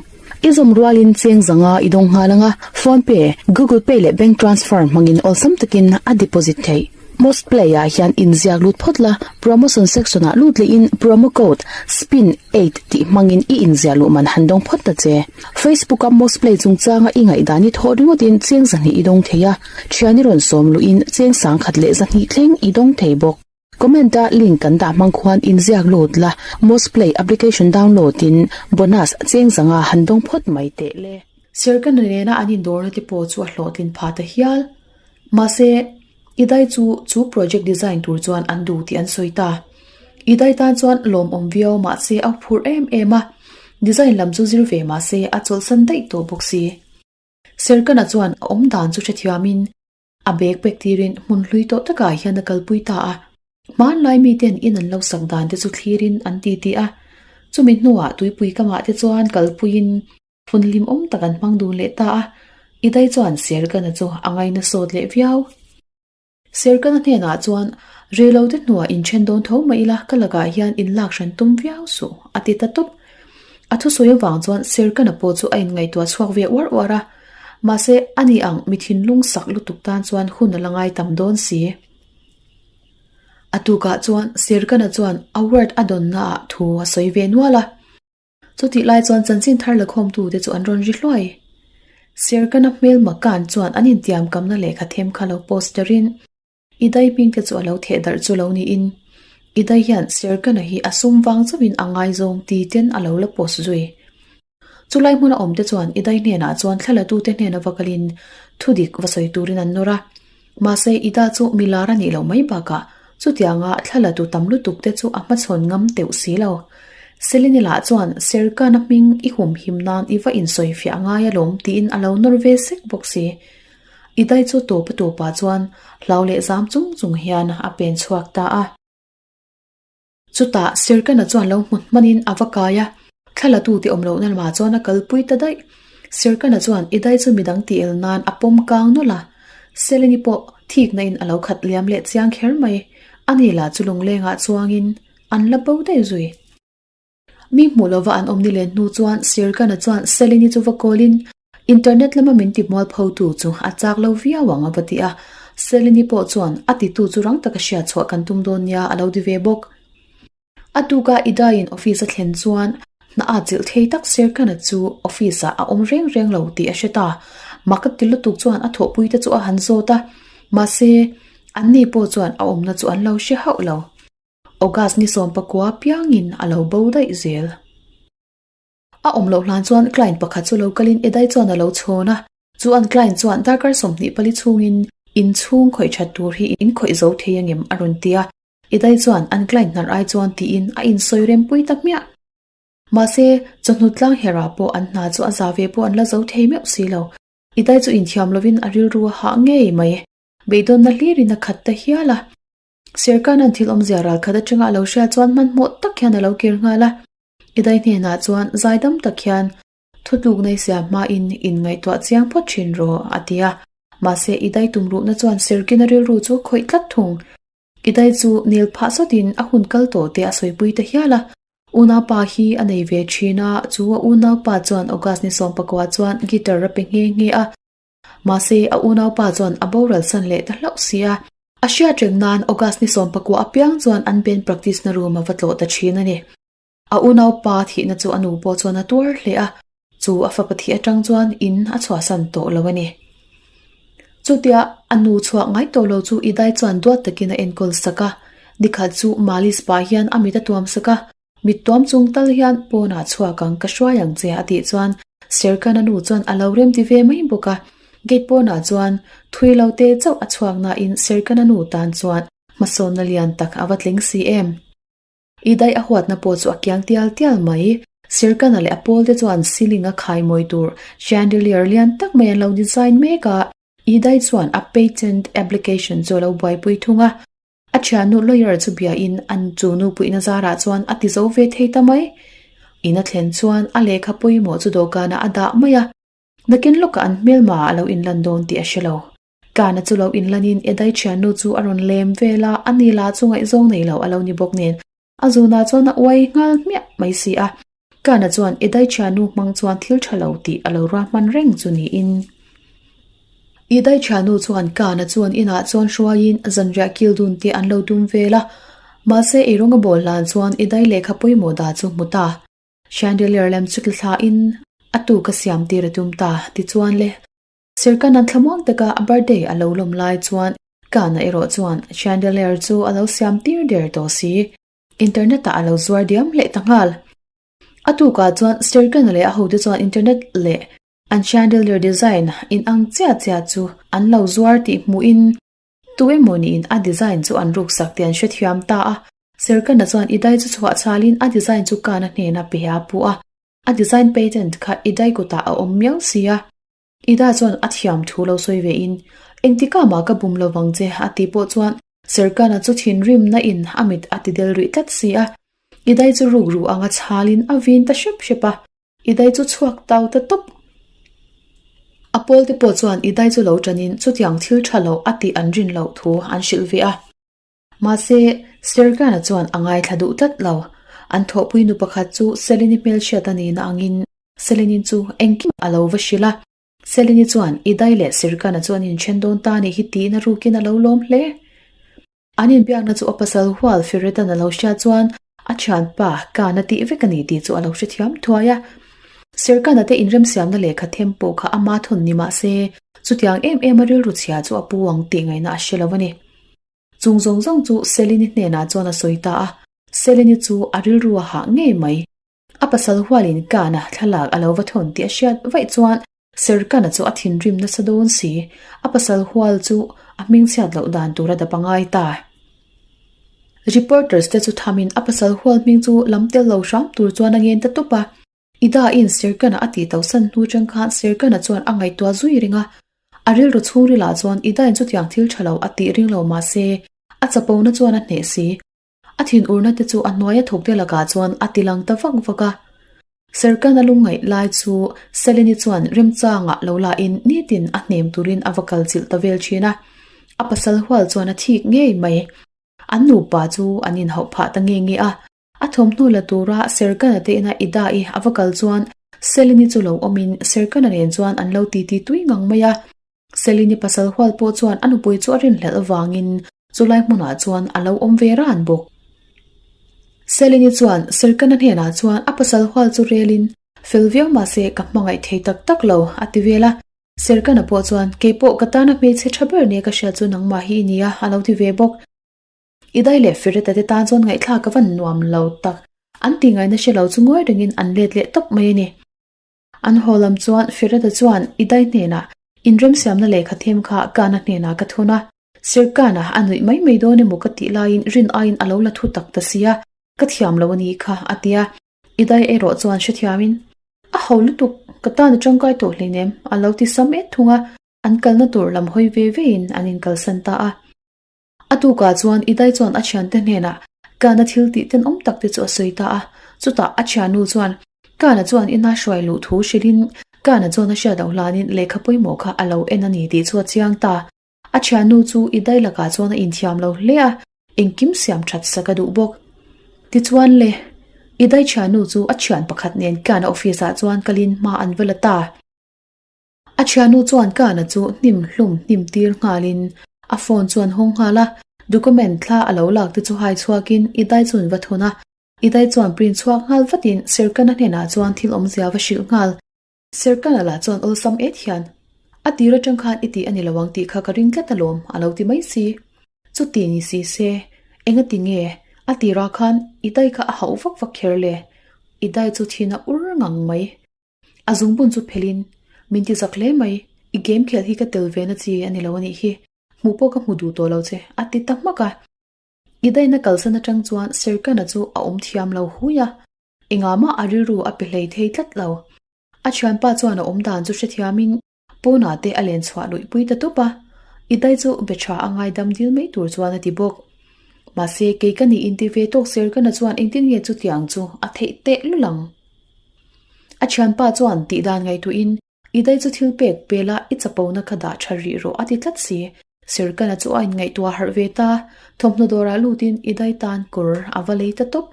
I zawm rualin cheng zanga i dawng nghal ang a, Phone Pay, Google Pay leh bank transfer hmangin awlsam takin a deposit theih. Most Play ah hian inziak lut phawt la, promotion section ah lut lehin promo code spin eight tih hmangin i inziah luh man han dawng phawt ta che. Facebook a Most Play chungchanga i ngaihdan i thawh ringawtin cheng zahnih i dawng thei a, thian i rawn sawm luhin cheng sangkhat leh zahnih thleng i dawng thei bawk. Comment a link kan dah hmang khuan inziak lut la, Most Play application download in bonus cheng zanga han dawng phawt mai teh le. Serkana nena an indawrna te pawh chu a hlawhtlin phah ta hial. Mahse, Idai chu chu project design tur chuan an duh tih an sawi ta. Idai tan chuan lawmawm viau mahse a phur em em a, design lam chu zir ve mahse a chawlhsan daih tawh bawk si. Serkana chuan a awm dan chu hrethiamin a bag pack tirin hmun hlui tawh takah hian a kalpui ta a. Hmanlai miten in an lo sak dan te chu thlirin an titi a, chumi hnuah tuipui kamah te chuan kalpuiin Phun hlimawm tak an hmang dun leh ta a, Idai chuan Serkana chu a ngaina sawt leh viau. Serkana hnenah chuan, Reilote hnuah inthen dawn tho mah ila ka lakah hian inlak hran tum viau suh, a ti ta tawp. A thusawi avang chuan Serkana pawh chu a inngaihtuah chhuak ve uar uar a, mahse ani ang mi thinlung sak lutuk tan chuan hun a la ngai tam dawn si. A tukah chuan Serkana chuan award a dawnnaah thu a sawi ve nual a. Chutih lai chuan chanchin thar lakhawmtute chu an rawn ri hluai. Serkana hmel Makan chuan an intiamkamna lehkha them kha lo post darin Idai hmingte chu a lo theh darh chu lo niin Idai hian Serkana hi a sum vang chauhin a ngaizawng ti ten a lo la post zui. Chulai hmuna awmte chuan Idai hnenah chuan thlalatute hnena va kalin thudik va sawi turin an nawr a. Mahse, Ida chu mi lar a nih loh mai bakah chutianga thla la tu tam lutuk te chu a hmachhawn ngam teuh si lo. Selene lah chuan Serkana hming i humhim nan i va insawi fiah ngai alawm tiin a lo nawr ve sek bawk si. Idai chu tawpa tawpah chuan hlau leh zam chung chung hian a pen chhuak ta a. Chutah Serkana chuan lo hmu hmanin a va kai a, thla la tute awm lohna lamah chuan a kalpui ta daih. Serkana chuan Idai chu midang tih el nan a pawm kang nawlh a, Seleni pawh thikna in a lo khat liam leh chiang kher mai. Ani lah chu lunglengah chuangin an la bo daih zui. Mi hmuh lova an awm ni len hnu chuan Serkana chuan Seleni chu va kawlin Internet lama min ti mualphotu chu a chak lo viau ang a va ti a, Seleni pawh chuan a titu chu rang taka hriat chhuah kan tum dawn nia a lo ti ve bawk. A tuka Idaiin office a thlen chuan hna a chilh thei tak Serkana chu office ah a awm reng reng lo tih a hre ta. Mak a ti lutuk chuan a thawhpui te chu a han zawt a, mahse anni pawh chuan a awmna chu an lo hre hauh lo. August ni sawmpakua piangin a lo bo daih zel. A awm loh hlan chuan client pakhat chu lo kalin Edai chuan a lo chhawn a, chu an client chuan darkar 24 chhungin in chhung khawih that tur hi in khawih zo thei angem a rawn ti a, Edai chuan an client hnar ai chuan tiin a insawi rempui ta hmiah. Mahse, chawhnu tlang herah pawh an hna chu a za ve pawh an la zo thei meuh si lo. Idai chu inthiam lovin a rilru a hah ngei mai. Beidawnna hlirin a khat ta hial a. Serkana'n thil awmzia ral khat atanga a lo hriat chuan hmanhmawh tak hian a lo kir nghal a. Idai hnenah chuan zaidam tak hian Thutlukna i siam hmain inngaihtuah chiang phawt thin rawh, a ti a. Mahse, Idai tumruhna chuan Serkina rilru chu a khawih tlat thung. Idai chu nel phah sawtin a hun kal tawh te a sawipui ta hial a. Unaupa hi a nei ve thin a, chu a unaupa chuan August ni 19 chuan guitar a pe nghe nghe a. Mahse, a unaupa chuan a boral san leh ta hlauh si a. A hriat reng nan August ni 19 apiang chuan an band practice na room a va tlawh ta thin a ni. A unaupa thihna chu a nu pawh chuan a tuar hle a, chu a fapa thih atang chuan in a chhuahsan tawh lo a ni. Chutia a nu chhuah ngai tawh lo chu Idai chuan duat takin a enkawl sak a, nikhat chu Malis pah hian a mit a tuam sak a, mit tuam chung tal hian pawnah chhuak ang ka hruai ang che a tih chuan Serkan a nu chuan a lo rem ti ve mai bawk a, gate pawnah chuan thui lo te chauh a chhuak nain Serkan a nu tan chuan hmasawnna lian tak a va tling si em. I daih a huatna pawh chu a kiang tial tial mai. Sirkana leh a pawlte chuan ceiling a khai mawi tur chandelier lian tak mai an lo design mek a, I daih chuan a patent application chu a lo buaipui thung a. A thiannu lawyer chu biain an chu nupuihna zarah chuan a ti zo ve thei ta mai. In a thlen chuan a lehkha pawimawh chu dawhkanah a dah mai a, nakin lawkah an hmelma a lo inlan dawn tih a hre lo. Kana chu lo inlanin Edai thiannu chu a rawn lem vel a, a ni lah chu ngaihzawng nei lo a lo ni bawk nen a zunah chuan a uai nghal hmiah mai si a. Kana chuan Edai thiannu hmang chuan thil tha lo tih a lo ruahman reng chu niin. Edai thiannu chuan Kana chuan inah chuan hruaiin zanriah kil dun te an lo dum vel a, mahse eirawng a bawl hlan chuan Edai lehkha pawimawh dah chu hmu ta. Chandelier lem chu tla thlain a tuk a siam tir a tum ta, tichuan le. Sirkana thlamuang taka a birthday a lo lawm lai chuan Kana erawh chuan chandelier chu a lo siam tir der tawh si. Internet ah a lo zuar diam leh ta nghal. A tukah chuan Sirkana leh a hote chuan internet leh an chandelier design in ang chiah chiah chu an lo zuar tih hmuhin tu emaw niin a design chu an ruksak tih an hrethiam ta a. Sirkana chuan i dai chu chhuah chhalin a design chu Kana hnena pe a pu a. A design patent kha i dai kutah a awm miau si a. Ida chuan a thiam thu lo sawi ve in, Engtikah mah ka bum lo vang che a tih pawh chuan Serkana chu thinrimna in a mit a ti del rih tlat si a. Idai chu ruk ru anga chhal in a vin ta hrep hrep a, Idai chu chhuak tau ta tawp. A pawl te pawh chuan Idai chu lo tan in chutiang thil tha lo a tih an rin loh thu an hrilh ve a. Mahse, Serkana chuan a ngaithla duh tlat lo. An thawhpui nu pakhat chu Selini hmelhriat a nihna angin Selinin chu engkim a lo va hrilh a. Selini chuan Idai leh Sirkana chu an inthen dawn ta nih hi tiin a rukin a lo lawm hle. An inbiakna chu a pasal hual Firetan a lo hriat chuan a thianpa Kana tih vek a ni tih chu a lo hrethiam thuai a. Sirkana te inremsiamna lehkha them pawh kha ama thawn ni mah se, chutiang em em a rilru chhia chu a pu ang tih ngaihna a hre lo a ni. Chung zawng zawng chu Selini hnenah chuan a sawi ta a, Selini chu a rilru a hah ngei mai. A pasal hualin Kana thlalak a lo va thawn tih a hriat vaih chuan Sir Kana chu a thinrim nasa dawn si. A pasal hual chu a hmingchhiat loh dan tur a dap a ngai ta. Reporters te chu thamin a pasal hual hming chu lam tel lo hram tur chuan a ngen ta tawp a. Ida-in Sir Kana a tih tosan hnu chang khan Sir Kana chuan a ngaihtuah zui reng a. A rilru chhungrilah chuan Ida-in chutiang thil tha lo a tih ring lo mah se a chapona chuan a hneh si. A thinurna te chu a hnuaia thawkte lakah chuan a ti lang ta vak vak a. Serkana lungngaih lai chu Seleni chuan remchangah lo lahin nitin a hnem turin a va kal chilh ta vel thin a. A pasal hual chuan a thik ngei mai. An nupa chu an inhauh phah ta nge nge a. A thawmhnaw la tura Serkana te ina Ida-i a va kal chuan Seleni chu lo awmin Serkana nen chuan an lo titi tui ngang mai a. Selini pasal hual pawh chuan a nupui chu a rinhlelh avangin chulai hmunah chuan a lo awm ve ran bawk. Selini chuan Serkana hnenah chuan a pasal hual chu relin, Fel viau mahse ka hmangaih thei tak tak lo, a ti vel a. Serkana pawh chuan, Kei pawh ka tana hmeichhe tha ber nia ka hriat chu nangmah hi i ni a, a lo ti ve bawk. I dai leh Fereta te tan chuan ngaihthlak a van nuam lo tak. An tih ngaihna hre lo chu ngawi rengin an let leh tawp mai a ni. An haw lam chuan Fereta chuan i dai hnenah inremsiamna lehkha them kha Kana hnenah ka thun a, Sir Kana a nuih mai mai dawn emaw ka tih laiin rin aiin a lo la thu tak ta sia, ka thiam lo a ni kha, a ti a. Idai erawh chuan hrethiamin, A ho lutuk, ka tan a tangkai tawh hleinem, a lo ti sam et thung a, an kalna tur lam hawi ve vein an inkalsan ta a. A tukah chuan Idai chuan a thiante hnenah Kana thil tih tenawm tak te chu a sawi ta a. Chutah a thiannu chuan Kana chuan ina hruai luh thu hrilhin Kana chuan a hriat loh hlanin lehkha pawimawh kha a lo en a ni tih chu a chiang ta. A thiannu chu Idai lakah chuan a inthiam lo hle a, engkim siam that sak a duh bawk. Tichuan le, Idai thiannu chu a thian pakhat nen Kana office ah chuan kalin hma an va la ta. A thiannu chuan Kana chu hnim hlum hnim tir nghalin a phone chuan hawng nghal a, document thla a lo lak te chu hai chhuakin Idai chuan va thun a, Idai chuan print chhuak nghal vatin Serkana hnenah chuan thil awmzia va hrilh nghal. Serkana lah chuan awlsam et hian, A tir atang khan i tih a ni lo ang tih kha ka ring tlat alawm a lo ti mai si. Chuti ni si se, engati nge a tirah khan Idai kha a hauh vak vak kher le? Idai chu thin a ur ngang mai. A zungbun chu phelhin, Min ti zak hle mai, i game khel hi ka tel ve na chi a ni lo a nih hi, hmuh pawh ka hmu duh tawh lo che, a ti ta hmak a. I daihna kalsan atang chuan Serkana chu a awm thiam lo hui a, engah mah a rilru a pe hlei thei tlat lo. A thianpa chuan a awm dan chu hrethiamin pawnah te a len chhuah luih pui ta tawp a, i dai chu be tha a ngaidam dil mai tur chuan a ti bawk. Mahse, kei ka nih inti ve tawk Serkana chuan engtin nge chutiang chu a theih teh lul ang? A thianpa chuan tih dan ngaihtuahin, I dai chu thil pek pela i chapona kha dah tha rih rawh a ti tlat si. Serkana chu a inngaihtuah harh ve ta, thawmhnaw dawrah lutin i dai tan kawr a va lei ta tawp.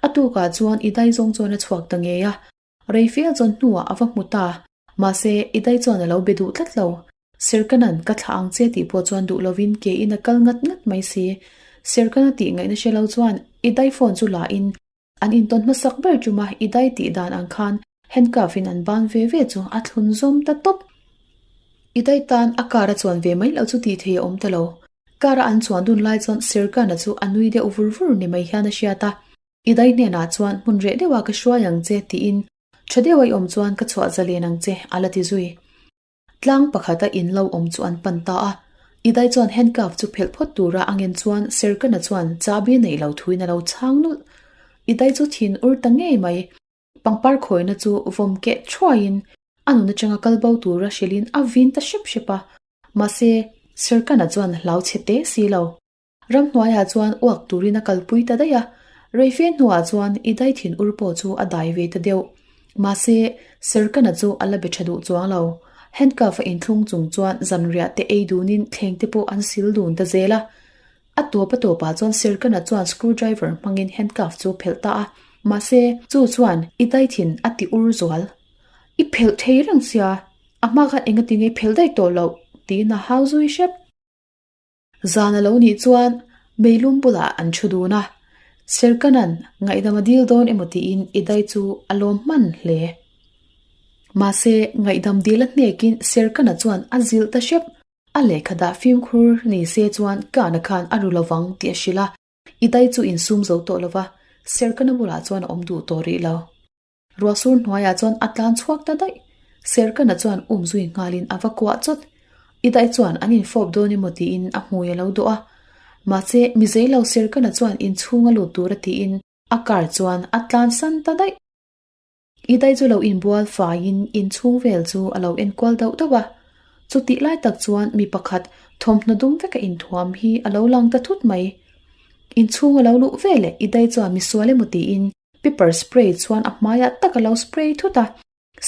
A tukah chuan i dai zawng chuan a chhuak ta ngei a, rei fel chuan hnuah a va hmu ta. Mahse, i dai chuan a lo be duh tlat lo. Serkanan ka thlah ang che tih pawh chuan duh lovin ke in a kal ngat ngat mai si. Serkana tih ngaihna hre lo chuan i dai phone chu la in An intawn hmasak ber ṭuma i dai tih dan ang khan handcuff in an ban ve ve chu a thlun zawm ta tawp. I dai tan a car a chuan ve mai loh chu tih thei a awm ta lo. Car a an chuan dun lai chuan Serkana chu a nui deuh vur vur ni mai hian a hriat a. I dai hnenah chuan hmun reh deuha ka hruai ang che tiin ṭha deuha i awm chuan ka chhuah zalen ang che a la ti zui. Tlang pakhata in lo awm chu an pan ta a, Idai chuan handcuff chu phelh phawt tura a ngen chuan Serkana chuan chahbi neih lo thuin a lo chhang nulh. Idai chu thin ur ta ngei mai. Pangpar khawina chu vawm keh thuaiin a nun atanga kal bo tura hrilhin a vin ta hrep hrep a, mahse Serkana chuan hlau chhe te si lo. Ramhnuaiah chuan uak turin a kalpui ta daih a, reife hnuah chuan i dai thin ur pawh chu a dai ve ta deuh. Mahse, Serkana chu a la be tha duh chuang lo. Handcuff a inthlung chung chuan zanriah te ei dunin thleng te pawh an sil dun ta zel a. A tawp a tawpah chuan Serkana chuan screwdriver hmangin handcuff chu a phelh ta a, mahse, chu chuan i dai thin a ti ur zual. I phelh thei reng sia, a hma khan engati nge i phelh daih tawh loh? tiin a hau zui hrep. Zan a lo nih chuan meilum bulah an thu dun a, Serkanan ngaihdam a dil dawn emaw tiin Idai chu a lawm hman hle. Mahse, ngaihdam dil a hnekin Serkana chuan a zilh ta hrep, a lehkha dah fimkhur ni se chuan Kana khan a ru lovang tih a hrilh a, Idai chu insum zo tawh lova, Serkana bulah chuan a awm duh tawh rih lo. Ruahsur hnuaiah chuan a tlan chhuak ta daih. Serkana chuan um zui nghalin a va kuah chawt. I daih chuan an infawp dawn emaw tiin a hmui a lo dawh a. Mahse, mizei lo Serkana chuan inchhung a lut tur a tiin a car chuan a tlan san ta daih. I daih chu lo inbual faiin inchhung vel chu a lo enkual dauh dauh a. Chutih lai tak chuan mi pakhat thawmhnaw dum veka inthuam hi a lo lang ta thut mai. Inchhung a lo luh veleh i daih chuan misual emaw tiin Pepper spray chuan a hmaiah tak a lo spray thut a,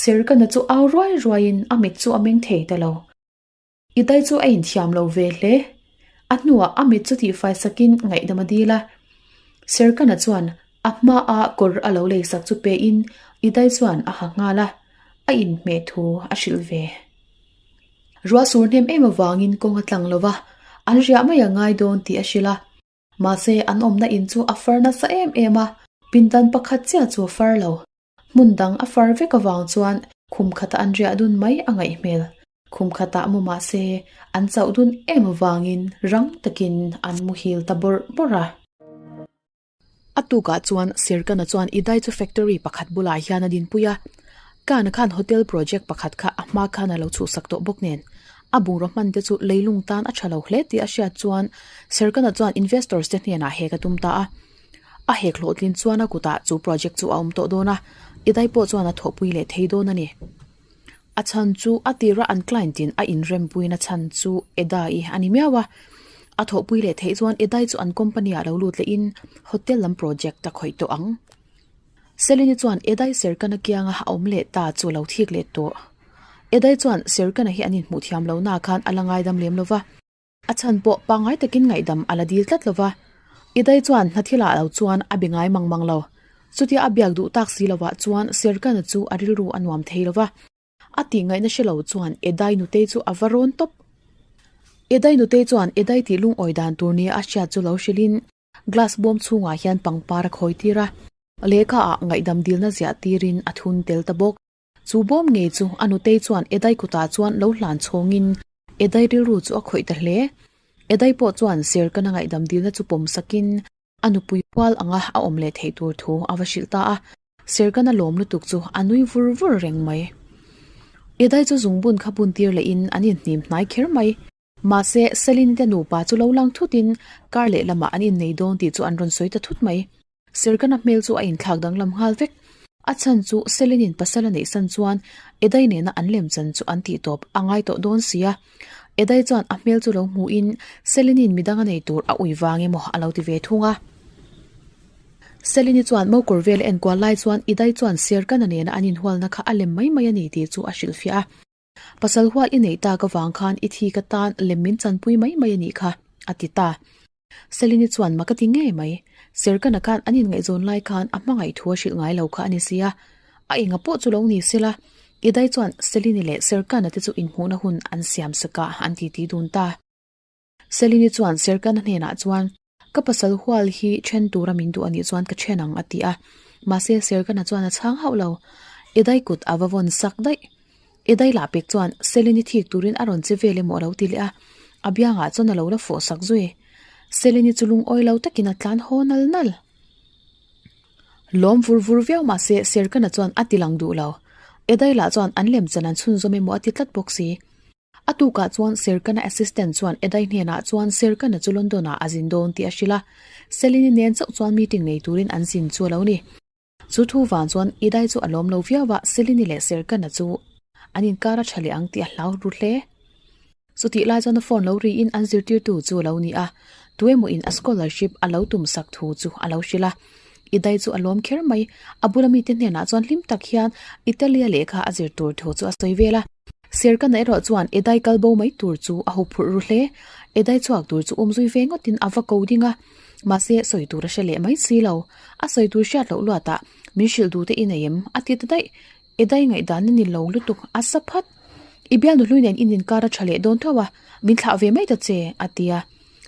Serkana chu au ruai ruaiin a mit chu a meng thei ta lo. Idai chu a inthiam lo ve hle. A hnuah a mit chu tihfai sakin ngaihdam a dil a. Serkana chuan a hmaa kawr a lo leisak chu pein Idai chuan a ha nghal a, a inhmeh thu a hrilh ve. Ruah sur hnem em avangin kawng a tlang lo va, an riah mai a ngai dawn tih a hrilh a. Mahse, an awmna in chu a far nasa em em a, pindan pakhat chiah chu a far lo. Hmun dang a far vek avang chuan khum khatah an riah dun mai a ngaih hmel. Khum khatah mu mahse, an chauh dun em avangin rang takin an muhil ta bawrh bawrh a. A tukah chuan Serkana chuan Idai chu factory pakhat bulah hian a dinpui a. Kana khan hotel project pakhat kha a hma khan a lo chhuhsak tawh bawk nen. A bungraw hman te chu leilung tan a tha lo hle tih a hriat chuan Serkana chuan investors te hnenah hek a tum ta a. A hek hlawhtlin chuan a kutah chu project chu a awm tawh dawn a, Idai pawh chuan a thawhpui leh thei dawn a ni. A chhan chu a tira an client in a inrempuina chhan chu Edai a ni miau a. A thawhpui leh theih chuan Edai chu an company ah lo lut lehin hotel lam project a khawih tawh ang. Selini chuan Edai Serkana kianga a awm leh ta chu a lo thik leh tawh. Edai chuan Serkana hi an inhmuh thiam lohna khan a la ngaidam lem lo va. A chhan pawh pangngai takin ngaihdam a la dil tlat lo va. Idai chuan hna thilah lo chuan a be ngai mang mang lo. Chutia a biak duh tak si lovah chuan Serkana chu a rilru a nuam thei lo va. A tih ngaihna hre lo chuan Edai nutei chu a va rawn tawp. Edai nutei chuan Edai tih lungawi dan tur nia a hriat chu lo hrilhin glass bawm chhungah hian pangpar a khawi tir a. Lehkha ah ngaihdam dilna ziah tirin a thun tel ta bawk. Chu bawm ngei chu a nutei chuan Edai kutah chuan lo hlan chhawngin Edai rilru chu a khawih ta hle. Edai pawh chuan Serkana ngaihdam dilna chu pawm sakin a nupui hual anga a awm leh theih tur thu a va hrilh ta a. Serkana lawm lutuk chu a nui vur vur reng mai. Edai chu zungbun kha bun tir lehin an inhnim hnai kher mai. Mahse, Selin te nupa chu lo lang thutin kar lehlamah an innei dawn tih chu an rawn sawi ta thut mai. Serkana hmel chu a inthlak danglam nghal vek. A chhan chu Selinin pasal a neih san chuan Edai nena an lemchan chu an tih tawp a ngai tawh dawn si a. Edai chuan a hmel chu lo hmuhin Selinin midang a nei tur a ui vang emaw a lo ti ve thung a. Selini chuan mokawr vel a enkual lai chuan Edai chuan Serkana nena an inhualna kha a lem mai mai a ni tih chu a hrilhfiah a. Pasal hual i neih tak avang khan i thi ka tan lem min chanpui mai mai a nih kha, a ti ta. Selini chuan mak a ti ngei mai. Serkana khan an inngaihzawn lai khan a hmangaih thu a hrilh ngai lo kha a ni sia. A enga pawh chu lo ni sela, Idai chuan Selini leh Serkana te chu inhmuhna hun an siam sak a, an titi dun ta. Selini chuan Serkana hnenah chuan, Ka pasal hual hi then tura min duh anih chuan ka then ang a ti a. Mahse Serkana chuan a chhang hauh lo. Edai kut a va vawn sak daih. Edai lah pek chuan Selini thik turin a rawn che vel emaw a lo ti leh a. A biangah chuan a lo la fawh sak zui. Selini chu lungawi lo takin a tlan haw nal nal. Lawm vur vur viau mahse Serkana chuan a ti lang duh lo. Edai lah chuan an lemchan an chhunzawm emaw a ti tlat bawk si. A tukah chuan Serkana assistant chuan Edai hnenah chuan Serkana chu London-ah a zin dawn tih a hrilh a. Selini nen chauh chuan meeting nei turin an zin chu a lo ni. Chu thu vang chuan Edai chu a lawm lo viau a, Selini leh Serkana chu an inkar a tha leh ang tih a hlau ru hle. Chutih lai chuan a phone lo riin an zirtirtu chu a lo ni a, tuemaw in a scholarship a lo tum sak thu chu a lo hrilh a. Idai chu a lawm kher mai, a bula mite hnenah chuan hlim tak hian Italia lehkha a zir tur thu chu a sawi vel a. Serkana erawh chuan Edai kal bo mai tur chu a huphurh ru hle. Edai chhuak tur chu umzui ve ngawtin a va ko ding a, mahse sawi tur a hre leh mai si lo. A sawi tur hriat loh luatah min hrilh duh te i nei em? a ti ta daih. Edai ngaihdan a ni lo lutuk, a sa phat. I bialnu hlui nen in inkar a tha leh dawn tho a, min thlah ve mai ta che, a ti a.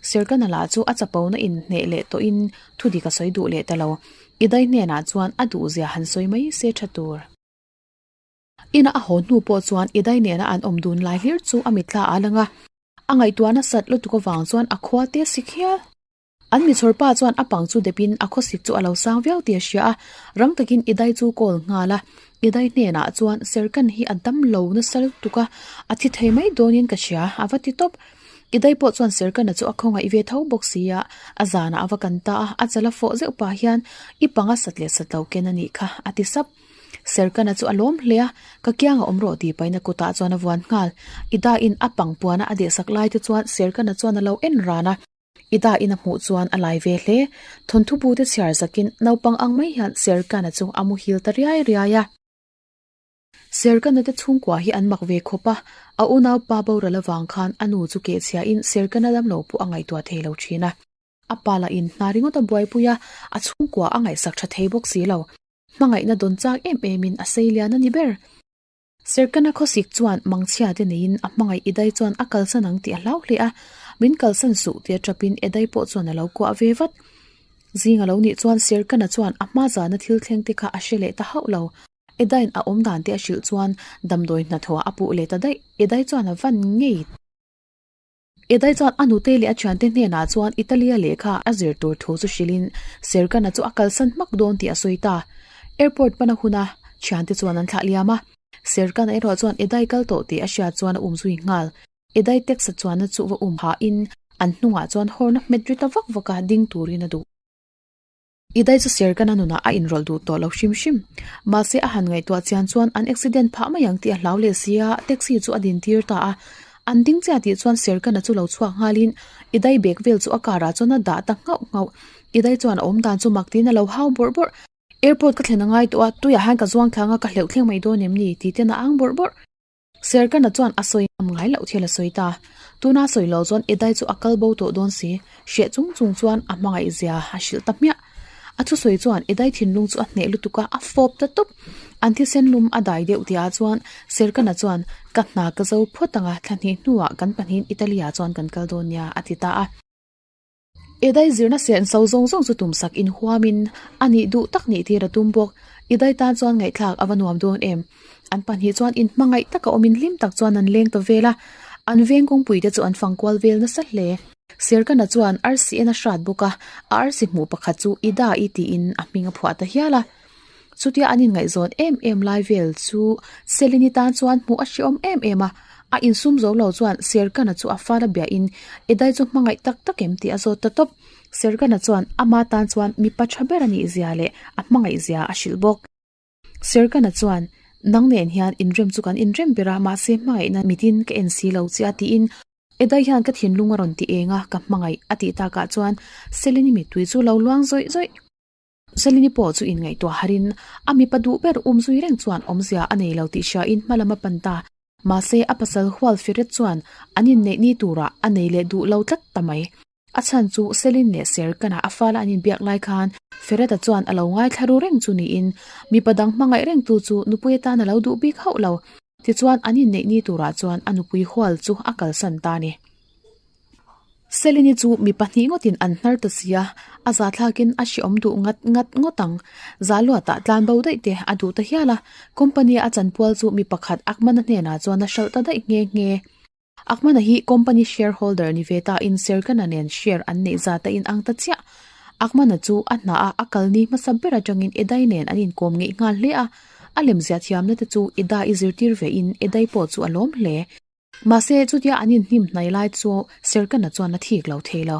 Serkana lah chu a chapona inhneh leh tawhin thudik a sawi duh leh ta lo. Edai hnenah chuan a duhzia han sawi mai se tha tur. Ina a haw hnu pawh chuan Idai nena an awm dun lai hlir chu a mitthla a lang a, a ngaihtuah nasat lutuk avang chuan a khua te sik hial. An michhawr pa chuan a pang chu depin a khawsik chu a lo sang viau tih a hria a, rang takin Idai chu call nghal a. Idai hnenah chuan Serkan hi a dam lo nasa lutuk a, a thi thei mai dawnin ka hria, a va ti tawp. Idai pawh chuan Serkana chu a khawngaih ve tho bawk si a, a zanah a va kan ta a, a chala fawh zeuh pah hian i pang a sat leh sat lo ken a nih kha, a ti sap. Serkana chu a lawm hle a, ka kiang a awm rawh tih pahin a kutah chuan a vuan nghal. Ida in a pang puana a dehsak lai te chuan Serkana chuan a lo en ran a. Ida in a hmuh chuan a lai ve hle. Thawnthu bu te chhiar zakin naupang ang mai hian Serkana chu a muhil ta riai riai a. Serkana te chhungkua hi an mak ve khawp a, a unaupa boral avang khan a nu chu kehchhia in Serkana damlo pawh a ngaihtuah thei lo thin a. A pa lah in hna ringawt a buaipui a, a chhungkua a ngaihsak tha thei bawk si lo. Hmangaihna dawn chak em emin a sei lian a ni ber. Serkana khawsik chuan mangchhia te neiin a hmangaih Idai chuan a kalsan ang tih a hlau hle a, min kalsan suh tia tapin Edai pawh chuan a lo kuah ve vat. Zing a lo nih chuan Serkana chuan a hma zana thil thleng te kha a hre leh ta hauh lo. Edai'n a awm dan te a hrilh chuan damdawi hnathawh a puh leh ta daih. Edai chuan a van ngei. Edai chuan a nute leh a thiante hnenah chuan Italia lehkha a zir tur thu chu hrilhin Serkana chu a kalsan hmak dawn tih a sawi ta. Airport pana huna thiante chuan an thlah liam a. Serkana erawh chuan Edai kal tawh tih a hriat chuan a um zui nghal. Edai taxi chuanna chu va um hahin an hnungah chuan horn a hmet ri ta vak vak a, ding turin a duh. Idai chu Serkan a nunah a inrawlh duh tawh lo hrim hrim. Mahse a han ngaihtuah chian chuan an accident phah mai ang tih a hlau leh si a, taxi chu a din tir ta a. An ding chiah tih chuan Serkan-a chu lo chhuak nghalin Idai bag vel chu a car ah chuan a dah ta nghauh nghauh. Idai chuan a awm dan chu mak tiin a lo hau bawrh bawrh. Airport ka thlen a ngai tawh a, tuiah hian ka zuang thlang a, ka hleuh thleng mai dawn em ni? tih ten a ang bawrh bawrh. Serkana chuan a sawi ngam ngai loh thil a sawi ta. Tuna sawi lo chuan Edai chu a kal bo tawh dawn si. Hreh chung chung chuan a hmangaih zia a hrilh ta hmiah. A thusawi chuan Edai thinlung chu a hneh lutuk a, a fawp ta tawp. An thisen lum a dai deuh tihah chuan Serkana chuan, Ka hna ka zo phawt ang a, thla hnih hnuah kan pahnihin Italy-ah chuan kan kal dawn nia, a ti ta a. Idai zirna sen so zawng zawng chu tumsak inhuamin a nih duh tak nih tir a tum bawk. Idai tan chuan ngaihthlak a va nuam dawn em. An pahnih chuan inhmangaih taka awmin hlim tak chuan an leng ta vel a, an veng kawngpui te chu an fang kual vel nasa hle. Serkana chuan arsi en a hrat bawk a, a arsi hmuh pakhat chu Ida-i tiin a hming a phuah ta hial a. Chutia an inngaihzawn em em lai vel chu Selini tan chuan hmuh a hreawm em em a, a insum zo lo chuan Serkana chu a fal a biahin Edai chu hmangaih tak tak em tih a zawt ta tawp. Serkana chuan ama tan chuan mipa tha ber a nih zia leh a hmangaih zia a hrilh bawk. Serkana chuan, Nang nen hian inrem chu kan inrem ber a, mahse hmangaihna mitin ka en si lo che a tiin Edai hian ka thinlung a rawn ti eng a, ka hmangaih a tih takah chuan Selini mittui chu lo luang zawih zawih. Selini pawh chu inngaihtuah harin a mipa duh ber um zui reng chuan awmzia a nei lo tih hriain hma lam a pan ta. Mahse, a pasal hual firet chuan an inneih ni turah a nei leh duh lo tlat ta mai. A chhan chu Selin leh Serkana a fala an inbiak lai khan Fereta chuan a lo ngaithla ru reng chu niin mipa dang hmangaih rengtu chu nupui atan a lo duh bik hauh lo. Tichuan, an inneih ni turah chuan a nupui hual chu a kalsan ta a ni. Selini chu mi pahnih ngawtin an hnar ta si a, a zathlakin a hreawm duh ngat ngat ngawt ang. Zaluatah tlan bo daih te a duh ta hial a, company a chanpual chu mi pakhat Akmana hnenah chuan a hralh ta daih nghe nghe. Akmana hi company shareholder ni ve ta in Serkana nen share an neih zat a inang ta chiah. Akmana chu a hna a a kal ni hmasa ber atangin Edai nen an inkawm ngeih nghal hle a, a lemziah thiamna te chu Ida i zirtir ve in Edai pawh chu a lawm hle. Mahse, chutia an inhnim hnai lai chu Serkana chuan a thik lo thei lo.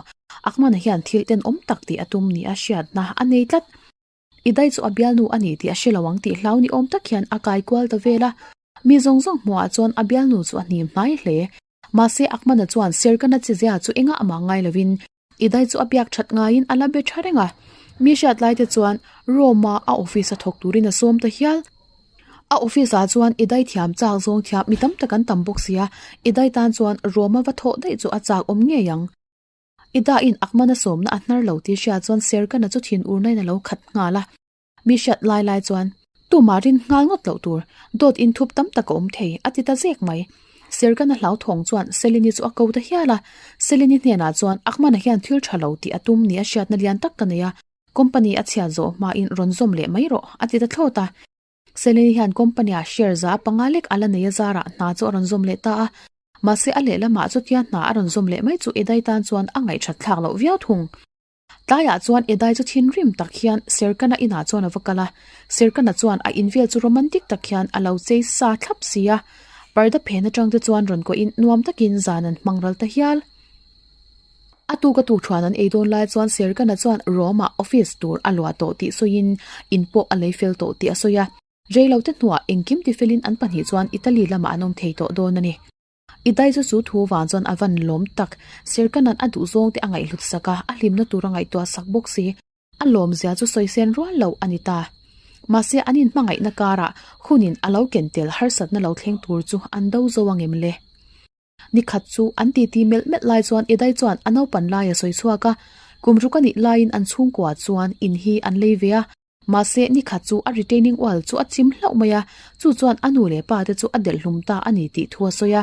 Akmana hian thil tenawm tak tih a tum ni a hriatna a nei tlat. I dai chu a bialnu a ni tih a hre lo ang tih hlau ni awm tak hian a kai kual ta vel a. Mi zawng zawng hmuhah chuan a bialnu chu a hnim hnai hle. Mahse, Akmana chuan Serkana chizia chu engah mah ngai lovin I dai chu a biak that ngaiin a la be tha reng a. Mi hriat lai te chuan Rome-a a office a thawk turin a sawm ta hial. A office ah chuan i dai thiam chak zawng thiam mi tam tak an tam bawk si a, i dai tan chuan Rome-a va thawh daih chu a chak awm ngei ang. I daiin Akmana sawmna a hnar lo tih hriat chuan Serkana chu thin urnain a lo khat nghal a. Mi hriat lai lai chuan, Tumah rin nghal ngawt loh tur, dawt inthup tam tak a awm thei, a ti ta zek mai. Serkana hlauthawng chuan Selini chu a ko ta hial a. Selini hnenah chuan, Akmana hian thil tha lo tih a tum ni a hriatna lian tak ka nei a, company a chhiat zawh hmain rawn zawm leh mai rawh, a ti ta thlawt a. Selini hian company-ah share za panga lek a la nei a zarah hna chu a rawn zawm leh ta a. Mahse a lehlamah chutia hna a rawn zawm leh mai chu Edai tan chuan a ngaihthat thlak loh viau thung. Tlaiah chuan Edai chu thinrim tak hian Serkana inah chuan a va kal a, Serkana chuan a in vel chu romantic tak hian a lo chei sa thlap si a, parda phen atang te chuan rawn kawhin nuam takin zan an hmang ral ta hial. A tuk a tuk thuan an ei dawn lai chuan Serkana chuan Rome-ah office tur a luah tawh tih sawiin in pawh a lei fel tawh tih a sawi a, reilote hnuah engkim tifelin an pahnih chuan Italy lamah an awm thei tawh dawn a ni. I dai chu chu thu vang chuan a van lawm tak. Serkanan a duh zawng te a ngaihhlut sak a, a hlimna tur a ngaihtuah sak bawk si. A lawm zia chu sawi sen rual lo a ni ta. Mahse an inhmangaihna karah hunin a lo ken tel harsatna lo thleng tur chu an do zo ang em le? Ni khat chu an titi melh melh lai chuan Idai chuan a naupan lai a sawi chhuak a, kum ruk a nih laiin an chhungkua chuan in hi an lei ve a. Mahse, ni khat chu a retaining wall chu a chim hlauh mai a, chu chuan a nu leh pa te chu a delh hlum ta a ni tih thu a sawi a.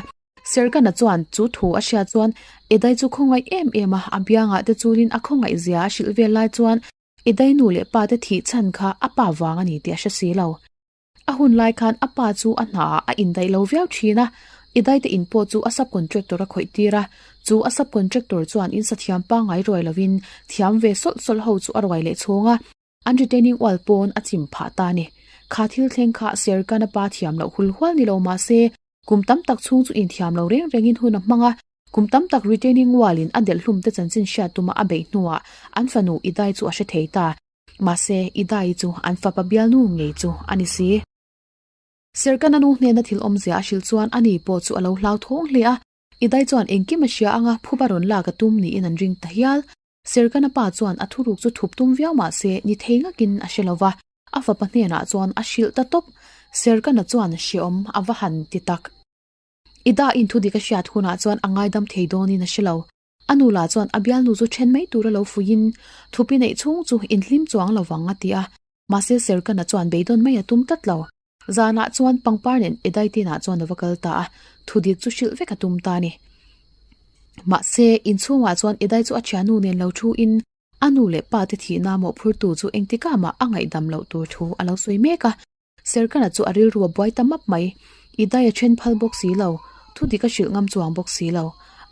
Serkana chuan chu thu a hriat chuan Edai chu khawngaih em em a, a biangah te chulin a khawngaih zia a hrilh vel lai chuan Edai nu leh pa te thih chhan kha a pa vang a ni tih a hre si lo. A hun lai khan a pa chu a hnaah a indaih lo viau thin a, Edai te in pawh chu a subcontractor a khawih tir a, chu a subcontractor chuan in sathiam pangngai ruai lovin thiam ve sawlh sawlh ho chu a ruai leh chhawng a. An retaining wall pawn a chim phah ta a ni. Kha thil thleng kha Serkan a pa thiam loh hul hual ni lo mah se, kum tam tak chhung chu inthiam lo reng rengin hun a hmang a. Kum tam tak retaining wall in a delh hlum te chanchin hriat tuma a beih hnuah an fanu Idai chu a hre thei ta. Mahse, Idai chu an fapa bialnu ngei chu a ni si. Serkana nu hnena thil awmzia a hrilh chuan ani pawh chu a lo hlauthawng hle a. Idai chuan engkim a hria anga phuba rawn lak a tum niin an ring ta hial. Serkana pa chuan a thuruk chu thup tum viau mah se ni thei ngakin a hre lo va, a fapa hnenah chuan a hrilh ta tawp. Serkana chuan hreawm a va han ti tak. Ida in thudik a hriat hunah chuan a ngaidam thei dawnin a hre lo. A nu lah chuan a bialnu chu then mai tura lo fuiin thupi neih chhung chu inhlim chuang lo vang a ti a. Mahse Serkana chuan beidawn mai a tum tlat lo. Zanah chuan pangpar nen Edai tinah chuan a va kal ta a, thudik chu hrilh vek a tum ta a ni. Mahse inchhungah chuan Edai chu a thiannu nen lo thu in a nu leh pa te thihna mawhphurtu chu engtikah mah a ngaihdam loh tur thu a lo sawi mek a. Serkana chu a rilru a buai ta map mai. Idai a then phal bawk si lo, thu dik a hrilh ngam chuang bawk si lo.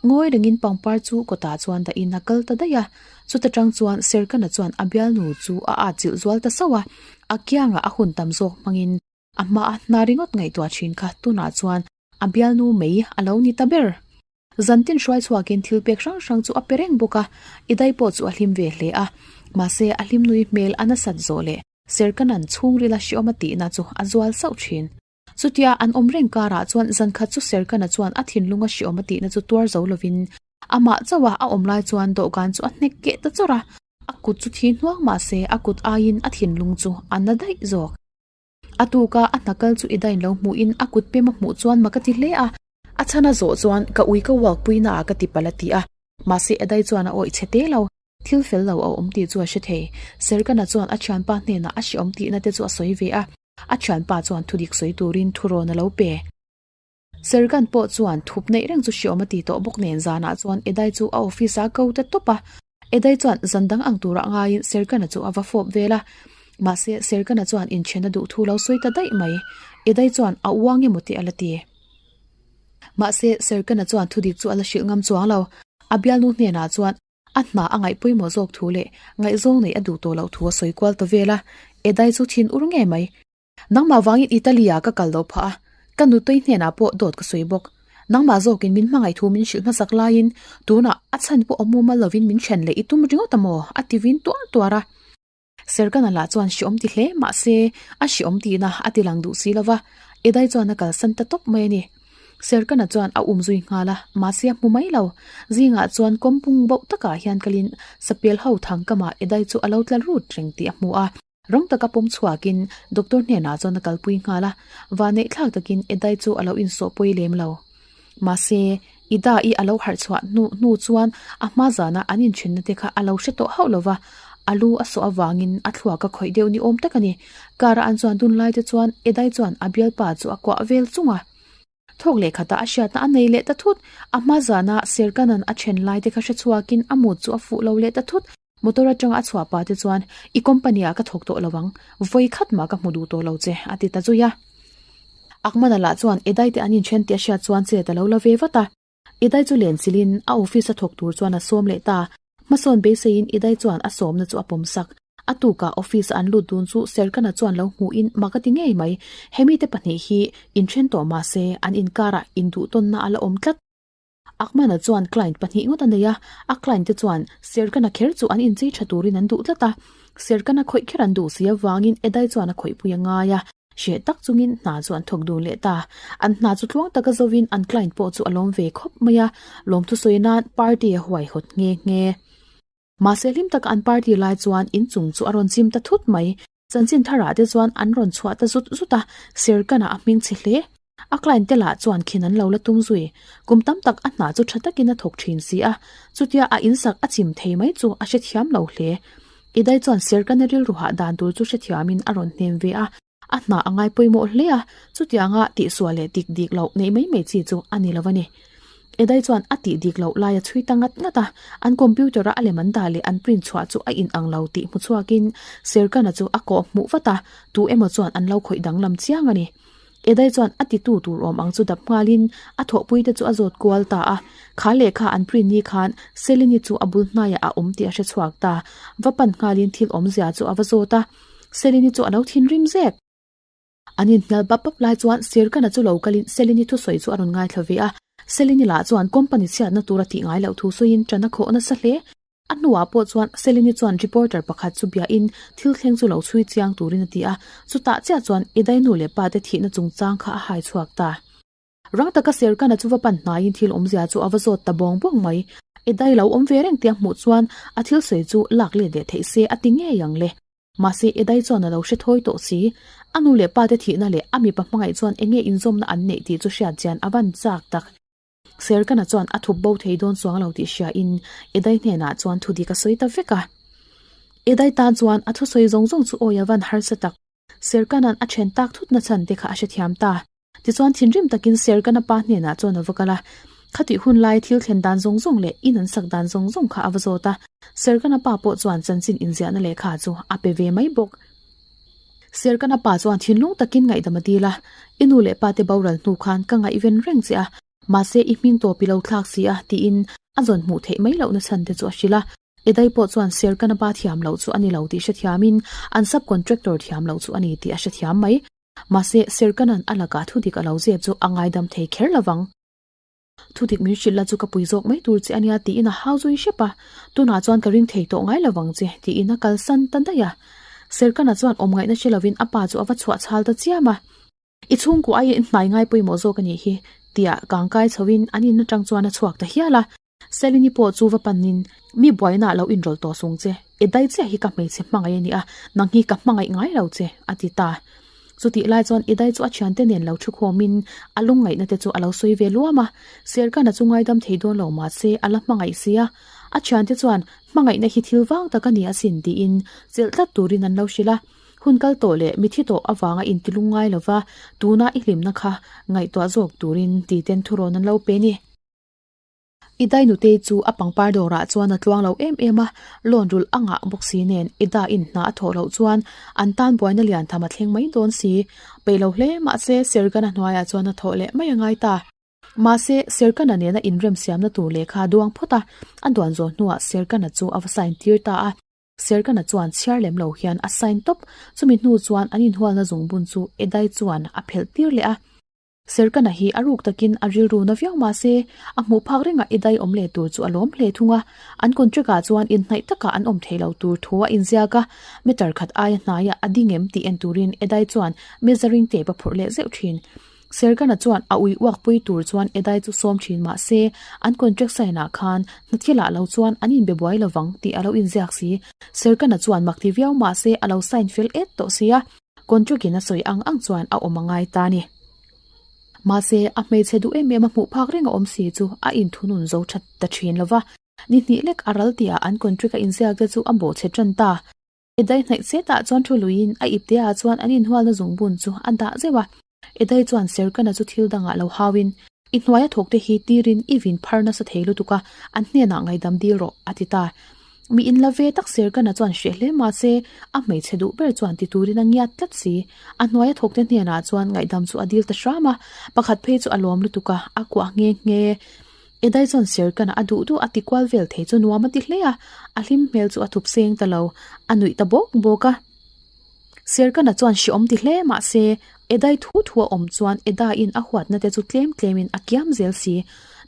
Ngawi rengin pangpar chu kawtah chuan dahin a kal ta daih a. Chuta tang chuan Serkana chuan a bialnu chu a atchilh zual ta sauh a, a kiangah a hun tam zawk hmangin a hmaa hna ringawt ngaihtuah thin kha tunah chuan a bialnu mai a lo ni ta ber. Zantin hruai chhuakin thil pek hrang hrang chu a pe reng bawk a, Idai pawh chu a hlim ve hle a. Mahse a hlimnui hmel a nasat zawh leh Serkanan chhungrila hreawm a tihna chu a zual sauh thin. Chutia an awm reng karah chuan zankhat chu Serkana chuan a thinlunga hreawm a tihna chu tuar zo lovin amah chauha a awm lai chuan dawhkan chu a hnek keh ta chawrh a, a kut chu thi hnuang mah se a kut aiin a thinlung chu a na daih zawk. A tuka a hna kal chu Idain lo hmuhin a kut pem a hmuh chuan mak a ti hle a, a chhan a zawh chuan ka ui ka walk puina ah ka ti palh a ti a, mahse Idai chuan a awih chhe te lo. Thil fel lo a awm tih chu a hre thei. Serkana chuan a thianpa hnenah a hreawm tihna te chu a sawi ve a, a thianpa chuan thudik sawi turin thurawn a lo pe. Serkan pawh chuan thup neih reng chu hreawm a ti tawh bawk nen zanah chuan Edai chu a office ah ko ta tawp a. Edai chuan zan dang ang turah ngaiin Serkana chu a va fawp vel a. Mahse Serkana chuan inthen a duh thu lo sawi ta daih mai. Edai chuan a uang emaw tih a la ti. Mahse Serkana chuan thudik chu a la hrilh ngam chuang lo. A bialnu hnenah chuan A hna a ngaih pawimawh zawk thu leh ngaihzawng neih a duh tawh loh thu a sawi kual ta vel a, Edai chu thin ur ngei mai. Nangmah vangin Italy-ah ka kal loh phah a, ka nutei hnenah pawh dawt ka sawi bawk. Nangmah zawkin min hmangaih thu min hrilh hmasak laiin tunah a chhan pawh awm mumal lovin min then leh i tum ringawt a maw? a ti vin tuar tuar a. Serkana lah chuan hreawm ti hle mah se a hreawm tihna a ti lang duh si lo va, Edai chuan a kalsan ta tawp mai a ni. Serkana chuan a um zui nghal a, mahse a hmu mai lo. Zingah chuan kawmpung bauh takah hian kalin sapel ho thangkamah Edai chu a lo tla rut reng tih a hmu a. Rawng taka pawm chhuakin doctor hnenah chuan a kalpui nghal a, vanneih thlak takin Edai chu a lo insawh pawi lem lo. Mahse, Ida-i a lo harh chhuah hnu hnu chuan a hma zana an inthenna te kha a lo hre tawh hauh lo va, a lu a sawh avangin a thluak a khawih deuh ni awm tak a ni. Car-a an chuan dun lai te chuan Edai chuan a bialpa chu a kuah vel chung a. Thawk leh khatah a hriatna a nei leh ta thut. A hma zana Serkanan a then lai te kha hre chhuakin a mut chu a fuh lo leh ta thut. Motor atanga a chhuah pah te chuan, I company ah ka thawk tawh lo ang, vawi khat mah ka hmu duh tawh lo che, a ti ta zui a. Akmana lah chuan Edai te an inthen tih a hriat chuan chet a lo la ve vat a. Edai chu len chilhin a office a thawk tur chuan a sawm leh ta. Hmasawn beiseiin Edai chuan a sawmna chu a pawm sak. A tukah office a an lut dun chu Serkana chuan lo hmuhin mak a ti ngei mai. Hemi te pahnih hi inthen tawh mah se an inkarah induhtawnna a la awm tlat. Akmana chuan client pahnih ngawt a nei a, a client te chuan Serkana kher chu an inchei tha turin an duh tlat a. Serkana khawih kher an duh si avangin Edai chuan a khawihpui a ngai a, hreh tak chungin hna chu an thawk dun leh ta. An hna chu tluang taka zovin an client pawh chu a lawm ve khawp mai a, lawmthu sawi nan party a huaihawt nghe nghe. Mahse hlim taka an party lai chuan inchung chu a rawn chim ta thut mai. Chanchin tharah te chuan an rawn chhuah ta zut zut a, Serkana a hming chhe hle. A client te lah chuan khin an lo la tum zui. Kum tam tak a hna chu tha takin a thawk thin si a, chutia a insak a chim thei mai chu a hrethiam lo hle. Idai chuan Serkana rilru hah dan tur chu hrethiamin a rawn hnem ve a, a hna a ngai pawimawh hle a, chutianga tihsual leh dik dik loh neih mai mai chi chu a ni lo a ni. Edai chuan a tih dik loh lai a chhui ta ngat ngat a, an computer a a lem an dah leh an print chhuah chu a in ang lo tih hmu chhuakin Serkana chu a kawh hmuh vat a, tu emaw chuan an lo khawih danglam chiang a ni. Edai chuan a titu tur awm ang chu dap nghalin a thawhpui te chu a zawt kual ta a, kha lehkha an print ni khan Selini chu a bul hnaiah a awm tih a hre chhuak ta, va pan nghalin thil awmzia chu a va zawt a, Selini chu a lo thinrim zek. An inhnial bap bap lai chuan Sirkana chu lo kalin Selini thusawi chu a rawn ngaithla ve a. Selini lah chuan company chhiatna tur a tih ngai loh thu sawiin ṭan a khawh nasa hle. A hnuah pawh chuan Selini chuan reporter pakhat chu biain thil thleng chu lo chhui chiang turin a ti a, chutah chiah chuan Idai nu leh pa te thihna chungchang kha a hai chhuak ta. Rang taka Serkana chu va pan hnaiin thil awmzia chu a va zawt ta bawng bawng mai. Idai lo awm ve reng tia hmuh chuan a thil sawi chu lak let leh theih se a ti ngei ang le. Mahse Idai chuan a lo hre thawi tawh si. A nu leh pa te thihna leh a mipa hmangaih chuan enge inzawmna an neih tih chu hriat chian a van chak tak. Serkana chuan a thup bo thei dawn chuang lo tih hria in Edai hnenah chuan thu dik a sawi ta vek a. Edai tan chuan a thusawi zawng zawng chu awi a van harsa tak. Serkana'n a then tak thut na chhan te kha a hrethiam ta. Tichuan thinrim takin Serkana pa hnenah chuan a va kal a. Khatih hun lai thil thlen dan zawng zawng leh in an sak dan zawng zawng kha a va zawt a. Serkana pa pawh chuan chanchin inziahna lehkha chu a pe ve mai bawk. Serkana pa chuan thinlung takin ngaihdam a dil a, I nu leh pa te boral hnu khan ka ngaihven reng che a, mahse i hming tawp i lo thlak si a, tiin a zawn hmuh theih mai lohna chhan te chu a hrilh a. Edai pawh chuan Serkana pa thiam loh chu a ni lo tih hrethiamin an sub-contractor thiam loh chu a ni tih a hrethiam mai. Mahse Serkana'n a lakah thudik a lo zep chu a ngaidam thei kher lovang. Thudik min hrilh la chu ka pui zawk mai tur che ania tiin a hau zui hrep a, tunah chuan ka ring thei tawh ngai lovang che tiin a kalsan ta daih a. Serkana chuan awm ngaihna hre lovin a pa chu a va chhuah chhal ta chiam a, I chhungkua aiin i hnai ngai pawimawh zawk a nih hi tia kangkai chhoin an in atang chuan a chhuak ta hial a. Selini pawh chu va panin mi buaina lo inrawlh tawh sung che, i dai chiah hi ka hmeichhe hmangaih a ni a, nang hi ka hmangaih ngai lo che a ti ta. Chutih lai chuan Idai chu a thiante nen lo thu khawmin a lungngaihna te chu a lo sawi ve luam a, Serkana chu ngaidam thei dawn lo mahse a la hmangaih si a, a thiante chuan hmangaihna hi thil vang tak a ni asin tiin chelh tlat turin an lo hrilh a, hun kal tawh leh mithi tawh avanga intilung ngai lova tuna i hlimna kha ngaihtuah zawk turin titen thurawn an lo pe ni. I dai nutei chu a pangpar dawrah chuan a tluang lo em em a, loan rulh a ngah bawk si nen i da in hna a thawh loh chuan an tan buaina lian tham a thleng mai dawn si. Peih lo hle mahse Serkana hnuaiah chuan a thawh leh mai a ngai ta. Mahse Serkana nena inrem siamna tur lehkha a duang phawt a, a duan zawh hnuah Serkana chu a va sign tir ta a. Serkana chuan chhiar lem lo hian a sign tawp, chumi hnu chuan an inhualna zungbun chu Edai chuan a phelh tir leh a. Serkana hi a ruk takin a rilru na viau mahse, a hmuh phak rengah i dai awm leh tur chu a lawm hle thung a. An contract ah chuan inhnaih takah an awm thei lo tur thu a inziak a, meter khat aia hnaiah a ding em tih en turin Edai chuan measuring tape a phurh leh zeuh thin. Serkana chuan a ui uak pui tur chuan Edai chu sawm thin mahse, an contract sign ah khan hna thilah lo chuan an inbe buai lovang tih a lo inziak si. Serkana chuan mak ti viau mahse a lo sign fel et tawh si a. Contract in a sawi ang ang chuan a awm a ngai ta ni. Mahse, a hmeichhe duh em em a hmuh phak reng a awm si chu a inthunun zo that ta thin lo va. Ni hnih lek a ral tihah an contract a inziak te chu a bawhchhe tan ta. Edai hnaih chetah chuan thu luiin a ipte ah chuan an inhualna zungbun chu a dah zeuh a. Edai chuan Serkana chu thil dangah lo hauin, I hnuaia thawkte hi tirin i vin phar nasa thei lutuk a, an hnenah ngaidam dil rawh, a ti ta. Mi in la ve tak Serkana chuan hreh hle mahse, a hmeichhe duh ber chuan ti turin a ngiat tlat si. A hnuaia thawkte hnenah chuan ngaihdam chu a dil ta hram a, pakhat phei chu a lawm lutuk a, a kuah nghe nghe. Edai chuan Serkana a duh duh a ti kual vel thei chu nuam a ti hle a, a hlim hmel chu a thup seng ta lo, a nuih ta bawk bawk a. Serkana chuan hreawm ti hle mahse, Edai thu thu a awm chuan Edaiin a huatna te chu tlem tlemin a kiam zel si.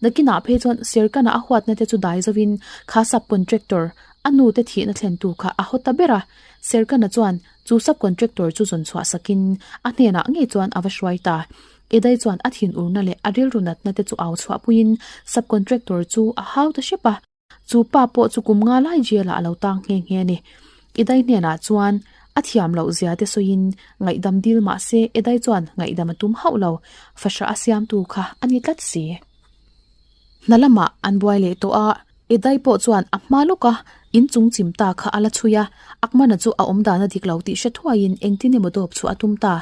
Nakinah phei chuan Serkana a huatna te chu dai zovin kha sub-contractor, a nu te thihna thlentu kha a haw ta ber a. Serkana chuan chu sub-contractor chu zawn chhuah sakin a hnenah ngei chuan a va hruai ta. Edai chuan a thinurna leh a rilru natna te chu au chhuahpuiin sub-contractor chu a hau ta hrep a. Chu pa pawh chu kum nga lai jail ah a lo tang nghe nghe a ni. Edai hnenah chuan a thiam loh zia te sawiin ngaihdam dil mah se Edai chuan ngaihdam a tum hauh lo, fahrah a siamtu kha a ni tlat si. Hna lamah an buai leh tawh a, Edai pawh chuan a hma lawk a, in chung chim ta kha a la chhui a, Akmana chu a awm dan a dik lo tih hre thuaiin engtin emaw dawp chhuah a tum ta.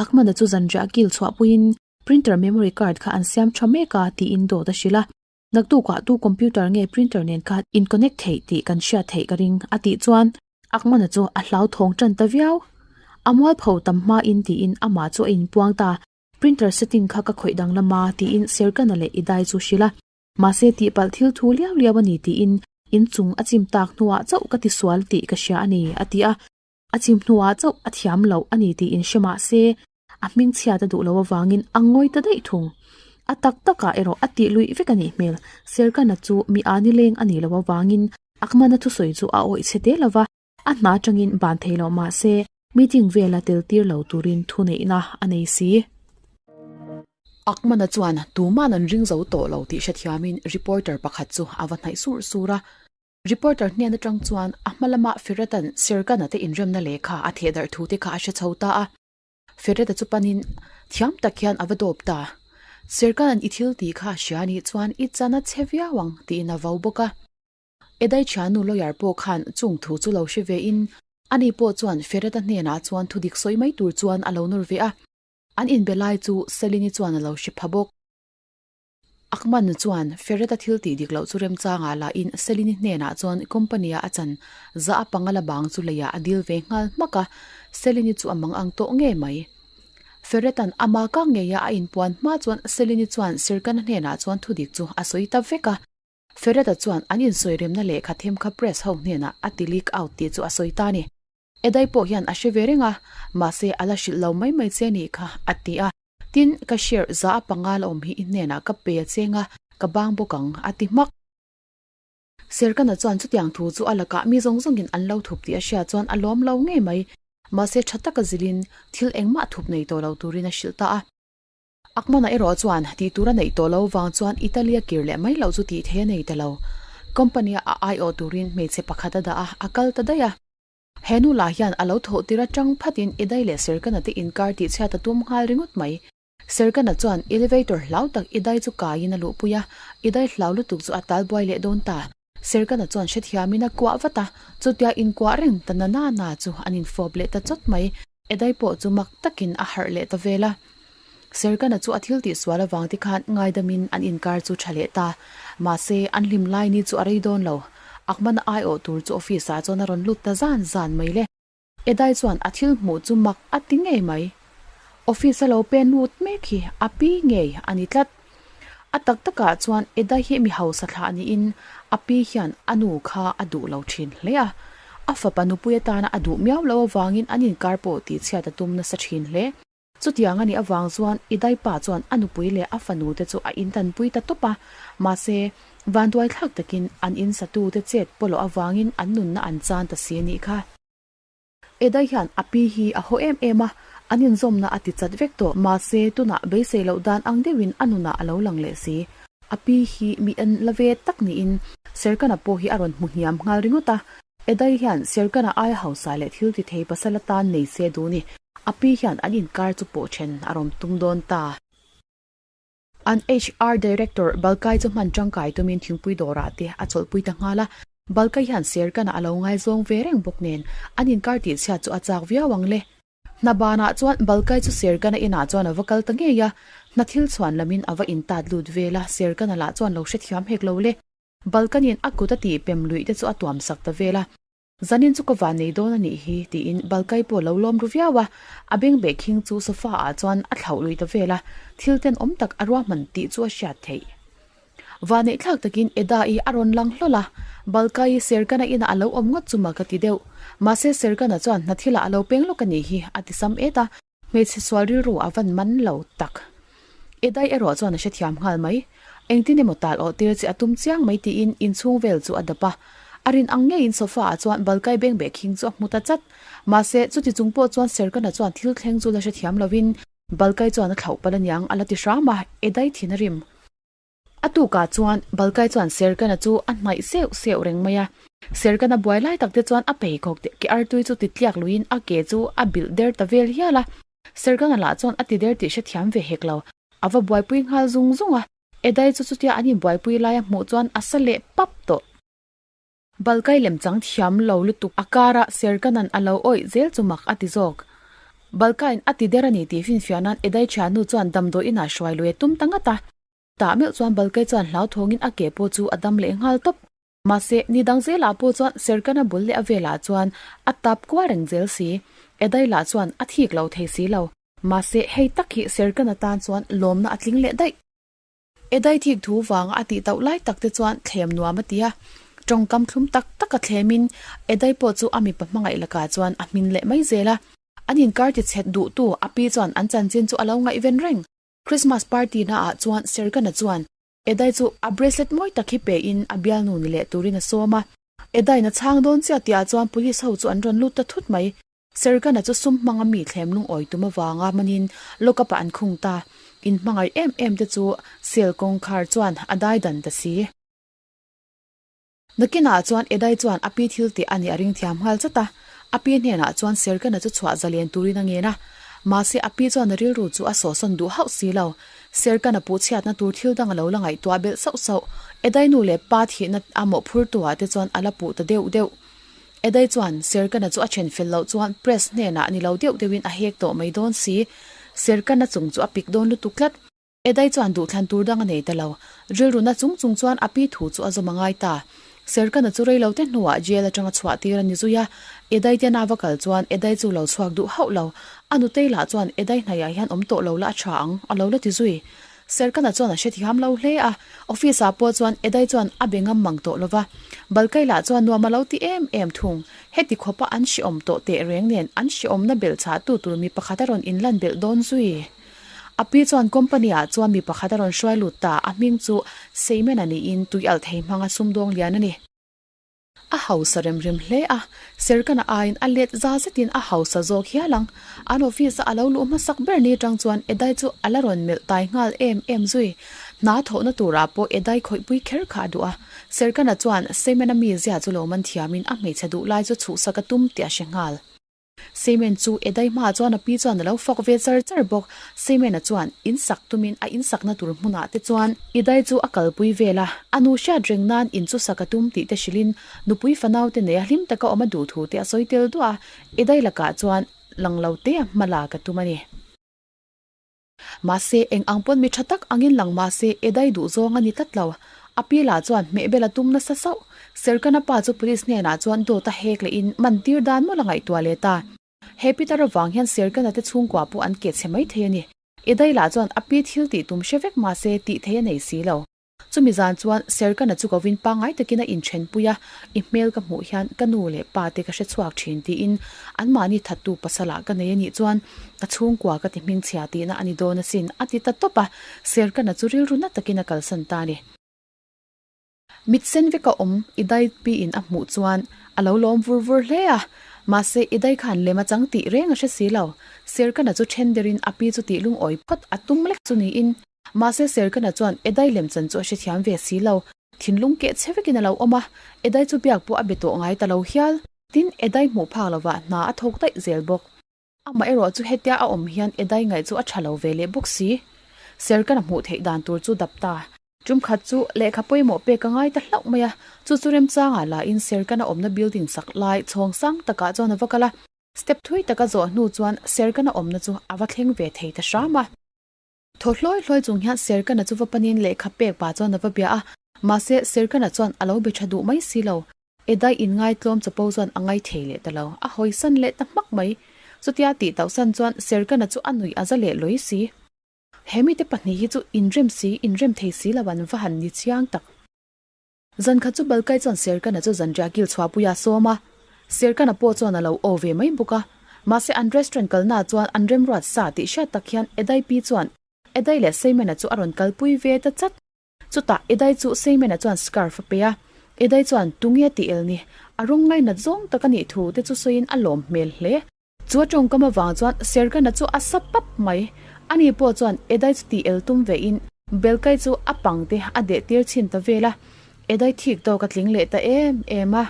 Akmana chu zanriah kil chhuahpuiin printer memory card kha an siam tha mek a tiin dawt a hrilh a. Naktukah tu computer nge printer nen kha in connect theih tih kan hriat theih ka ring a tih chuan Akmana chu a hlauthawng tan ta viau. A mualpho tam hmain tiin amah chu a inpuang ta. Printer setting kha ka khawih danglam a tiin Serkana leh Idai chu hrilh a. Mahse tihpalh thil thu liau liau a ni tiin inchung a chim tak hnuah chauh ka tisual tih ka hria a ni a ti a. A chim hnuah chauh a thiam loh a ni tiin hre mah se a hming chhiat a duh loh avangin a ngawi ta daih thung. A tak takah erawh a tih luih vek a nih hmel. Serkana chu mi a nileng a nih loh avangin Akmana thusawi chu a awih chhe te lova, a hna atangin ban thei lo mah se meeting vela tel tir lo turin thuneihna a nei si. Akmana chuan tuman an ring zo tawh lo tih hrethiamin reporter pakhat chu a va hnaih sur sur a. Reporter hnen atang chuan a hma lama Ferret-a'n Serkan-a te inremna lehkha a theh darh thu te kha a hre chho ta a. Ferret-a chu panin thiam tak hian a va dawp ta. Serkan-a'n i thil tih kha a hria anih chuan i chan a che viau ang tiin a vau bawk a. Edai thiannu lawyer pawh khan chung thu chu lo hre ve in ani pawh chuan Ferret-a hnenah chuan thu dik sawi mai tur chuan a lo nawr ve a. An inbe lai chu Selini chuan a lo hre pha bawk. Akman chuan Ferret-a thil tih dik loh chu remchangah lahin Selini hnenah chuan company-a a chan za a panga la bang chu leiah a dil ve nghal hmak a, Selini chu a mang ang tawh ngei mai. Ferret-a'n ama kang ngeia a inpuan hma chuan Selini chuan Serkan-a hnenah chuan thu dik chu a sawi ta vek a. Ferret-a chuan an insawi remna lehkha them kha press ho hnenah a ti leak out tih chu a sawi ta a ni. Edai pawh hian a hre ve reng a, mahse a la hrilh lo mai mai che nih kha, a ti a. Tin, ka share za a panga la awm hi i hnenah ka pe a cheng a, ka bang bawk ang, a ti hmak. Serkana chuan chutiang thu chu a lakah mi zawng zawngin an lo thup tih a hriat chuan a lawm lo ngei mai. Mahse tha taka zilin thil engmah thup nei tawh lo turin a hrilh ta a. Akmana erawh chuan tih tur a neih tawh lo vang chuan Italy a kir leh mai loh chu tih thei a nei ta lo. Company-a a aiawh turin hmeichhe pakhat a dah a, a kal ta daih a. He nu lah hian a lo thawh tir atang phatin Idai leh Serkana te inkar tih chhiat a tum nghal ringawt mai. Serkana chuan elevator hlau tak Idai chu kaiin a luhpui a, Idai hlau lutuk chu a tal buai leh dawn ta. Serkana chuan hrethiamin a kuah vat a, chutia inkuah reng ta na na na chu an infawp leh ta chawt mai. Edai pawh chu mak takin a harh leh ta vel a. Serkana chu a thil tih sual avang te khan ngaidamin an inkar chu tha leh ta. Mahse, an hlim lai ni chu a rei dawn lo. Akmana aiawh tur chu office ah chuan a rawn lut ta zan zan mai le. Edai chuan a thil hmuh chu mak a ti ngei mai. Office a lo pen lut mek hi a pi ngei a ni tlat. A tak takah chuan Eda hi mi hausa thlah niin a pi hian a nu kha a duh lo thin hle a. A fapa nupui atana a duh miau lo avangin an inkar pawh tihchhiat a tum nasa thin hle. Chutiang a nih avang chuan Idai pa chuan a nupui leh a fanu te chu a intanpui ta tawp a. Mahse, vanduaithlak takin an insatute chet pawlawh avangin an nunna an chan ta si a nih kha. Edai hian a pi hi a haw em em a, an inzawmna a ti chat vek tawh. Mahse, tunah beisei loh dan ang deuhin a nunah a lo lang leh si. A pi hi mi en la ve tak niin Serkana pawh hi a rawn hmu hniam nghal ringawt a. Edai hian Serkana aia hausa leh thil ti thei pasal atan nei se duh ni. A pi hian an inkar chu pawh then a rawn tum dawn ta. An HR Director Balkai chu hman tangkai tumin thingpui dawrah te a chawlhpui ta nghal a. Balkai hian Serkana a lo ngaizawng ve reng bawk nen an inkar tihchhiat chu a chak viau ang le. Hna banah chuan Balkai chu Serkana inah chuan a va kal ta ngei a, hna thil chhuan lamin a va intat lut vel a, Serkana lah chuan lo hrethiam hek lo le. Balkanin a kut a tih pem luih te chu a tuam sak ta vel a. Zanin chu ka van nei dawn a nih hi, tiin Balkai pawh lo lawm ru viau a, a bengbeh khing chu sofa ah chuan a thlauh lui ta vel a, thil tenawm tak a ruahman tih chu a hriat theih. Vanneih thlak takin Eda-i a rawn lang hlawl a, Balkai Serkana inah a lo awm ngawt chu mak a ti deuh. Mahse Serkana chuan hna thilah a lo peng lawk a nih hi, a ti sam et a, hmeichhe sual rilru a van man lo tak. Edai erawh chuan a hrethiam nghal mai. Engtin emaw tal awh tir che a tum chiang mai tiin inchhung vel chu a dap a. A rin ang ngeiin sofa ah chuan Balkai bengbeh khing chu a hmu ta chat. Mahse chuti chung pawh chuan Serkana chuan thil thleng chu la hrethiam lovin Balkai chuan a thlauh palh aniang a la ti hram a, Edai thin a rim. A tukah chuan Balkai chuan Serkana chu a hnaih seuh seuh reng mai a. Serkana buai lai tak te chuan a pheikhawk te ke artui chu ti tliak luiin a ke chu a bilh der ta vel hial a. Serkana lah chuan a ti der tih hrethiam ve hek lo. A va buaipui nghal zung zung a. Edai chu chutia an inbuaipui laia hmuh chuan a sa leh pap tawh. Balkai lemchang thiam lo lutuk a kara Serkanan a lo awih zel chu mak a ti zawk. Balkaiin a ti der a ni tih finfiah nan Edai thiannu chuan damdawi inah hruai lui a tum ta ngat a. Tah meuh chuan Balkai chuan hlauthawngin a ke pawh chu a dam leh nghal tawp. Mahse, ni dang zelah pawh chuan Serkana bul leh a velah chuan a tap kual reng zel si. Edai lah chuan a thik lo thei si lo. Mahse, hei tak hi Serkana tan chuan lawmna a tling leh daih. Edai thik thu vanga a tih tauh lai tak te chuan thlem nuam a ti a, tawngkam thlum tak tak a thlemin Edai pawh chu a mipa hmangaih lakah chuan a hmin leh mai zel a. An inkar ti chhet duhtu a pi chuan an chanchin chu a lo ngaihven reng. Christmas party naah chuan Sergana chuan Edai chu a bracelet mawi tak hi pe in a bialnu ni leh turin a sawm a. Edain a chhang dawn chiah tihah chuan police ho chu an rawn lut ta thut mai. Serkan-a chu sum hmanga mi thlem lungawi tum avanga manin lock-up-ah an khung ta. Inhmangaih em em te chu cell kawngkhar chuan a dai dan ta si. Nakinah chuan Edai chuan a pi thil tih a nih a ring thiam nghal zat a. A pi hnenah chuan Serkan-a chu chhuah zalen turin a ngen a. Mahse a pi chuan a rilru chu a sawhsawn duh hauh si lo. Serkan-a puh chhiatna tur thil dang a lo la ngaihtuah belh sauh sauh. Edai nu leh pa thihna a mawhphurtuah te chuan a la puh ta deuh deuh. Edai chuan Serkan-a chu a then fel loh chuan press hnenah ni lo deuh deuhin a hek tawh mai dawn si. Serkan-a chung chu a pik dawn lutuk tlat. Edai chuan duhthlan tur dang a nei ta lo. Rilruna chung chung chuan a pi thu chu a zawm a ngai ta. Serkana chu rei lo te hnuah jail atanga chhuah tir a ni zui a. Edai te na va kal chuan Edai chu lo chhuak duh hauh lo. A nutei lah chuan Edai hnaiah hian awm tawh lo la a tha ang, a lo la ti zui. Serkana chuan a hrethiam lo hle a. Office ah pawh chuan Edai chuan a be ngam mang tawh lo va. Balkai lah chuan nuam a lo ti em em thung. Heti khawpa an hreawm tawh teh reng nen an hreawmna belh chah tu tur mi pakhat a rawn inlan belh dawn zui. A pi chuan company ah chuan mi pakhat a rawn hruai lut ta, a hming chu Seimen a niin tui alh thei hmanga sumdawng lian a ni. A hausa rem rem hle a, Serkana aiin a let za zetin a hausa zawk hial ang. An office a a lo luh hmasak ber ni tang chuan Edai chu a la rawn melh tai nghal em em zui. Hna thawhna turah pawh Edai khawihpui kher kha a duh a. Serkana chuan Seimena mizia chu lo man thiamin a hmeichhe duh lai chu chhuhsak a tum tih a hre nghal. Semen chu Edai hmaah chuan a pi chuan a lo fak ve char char bawk. Semen-a chuan in sak tumin a in sakna tur hmunah te chuan Edai chu a kalpui vel a, a nu hriat reng nan in chu sak a tum tih te hrilhin nupui fanau te neia hlim taka awm a duh thu te a sawi tel duah a, Edai lakah chuan lang lo te a hma lak a tum a ni. Mahse, eng ang pawn mi tha tak angin lang mahse, Edai duh zawng a ni tlat lo. A pi lah chuan hmehbel a tum nasa sauh. Serkana pa chu police hnenah chuan dawt a hek lehin man tir dan mawlh a ngaihtuah leh ta. He Peter avang hian Serkana te chhungkua pawh an keh chhe mai thei a ni. Edai lah chuan a pi thil tih tum hre vek mahse tih thei a nei si lo. Chumi zan chuan Serkana chu kovin pangngai takin a inthenpui a, I hmel ka hmuh hian ka nu leh pa te ka hre chhuak thin tiin anmahni thattu pasalah ka nei a nih chuan ka chhungkua ka ti hmingchhia tihna a ni dawn asin a ti ta tawp a, Serkana chu rilru na takin a kalsan ta a ni. Mit sen veka awm i dai piin a hmuh chuan a lo lawm vur vur hle a, mahse i dai khan lem a chang tih reng a hre si lo. Serkana chu then derin a pi chu tih lungawi phawt a tum lek chu niin Mahse Serkana chuan Edai lemchan chu a hrethiam ve si lo. Thinlung keh che vekin a lo awm a, Edai chu biak pawh a be tawh ngai ta lo hial. Tin, Edai hmuh phak lovah hna a thawk daih zel bawk. Amah erawh chu hetia a awm hian Edai ngaih chu a tha lo ve leh bawk si. Serkana hmuh theih dan tur chu dap ta. Tum khat chu lehkha pawimawh pek a ngai ta hlauh mai a, chu chu remchangah lahin Serkana awmna building sak lai chhawng sang takah chuan a va kal a. Step thui taka zawh hnu chuan Serkana awmna chu a va thleng ve thei ta hram a. Thaw hlawi hlawi chung hian Serkana chu va panin lehkha pek pah chuan a va bia a, mahse Serkana chuan a lo be tha duh mai si lo. Edai inngaitlawm chapo chuan a ngai thei leh ta lo, a hawisan leh ta hmak mai. Chutia tih tauhsan chuan Serkana chu a nuih a za leh lawi si. He mite pahnih hi chu inrem si, inrem thei si lo an va han ni chiang tak. Zan khat chu Balkai chuan Serkana chu zanriah kil chhuahpui a sawm a, Serkana pawh chuan a lo aw ve mai bawk a. Mahse an restaurant kalnaah chuan an remruat sa tih hriat tak hian Edai pi chuan Edai leh Seimena chu a rawn kalpui ve ta chat. Chutah Edai chu Seimena chuan scarf a pe a, Edai chuan tunge tih el ni, a rawng ngainat zawng tak a nih thu te chu sawiin a lawm hmel hle. Chu a tawngkam avang chuan Serkana chu a sa pap mai. Ani pawh chuan Edai chu tih el tum vein Belkai chu a pang te a deh tir chhin ta vel a, Edai thik tawk a tling leh ta em em a.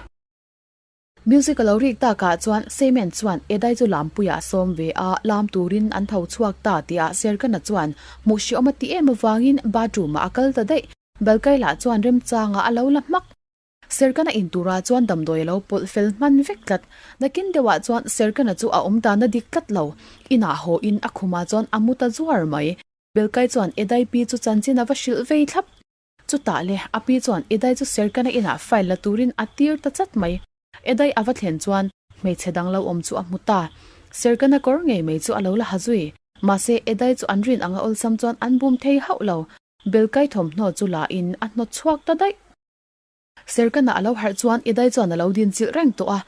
Music a lo rik takah chuan Seimen chuan Edai chu lampuiah a sawm ve a, lam turin an tho chhuak ta tihah Serkana chuan hmuh hreawm a ti em avangin bathroom ah a kal ta daih. Belkai lah chuan remchangah a lo la hmak. Serkana in turah chuan damdawi a lo pawlh fel hman vek tlat. Nakin deuhah chuan Serkana chu a awm dan a dik tlat lo. Inah haw in a khumah chuan a mu ta zuar mai. Belkai chuan Edai pi chu chanchin a va hrilh vei thlap. Chutah le, a pi chuan Edai chu Serkana inah file la turin a tir ta chat mai. Edai a va thlen chuan hmeichhe dang lo awm chu a hmu ta. Serkana kawr ngei mai chu a lo la ha zui. Mahse, Edai chu an rin anga awlsam chuan an bum thei hauh lo. Belkai thawmhnaw chu la in a hnawt chhuak ta daih. Serkana a lo harh chuan Idai chuan a lo din chilh reng tawh a,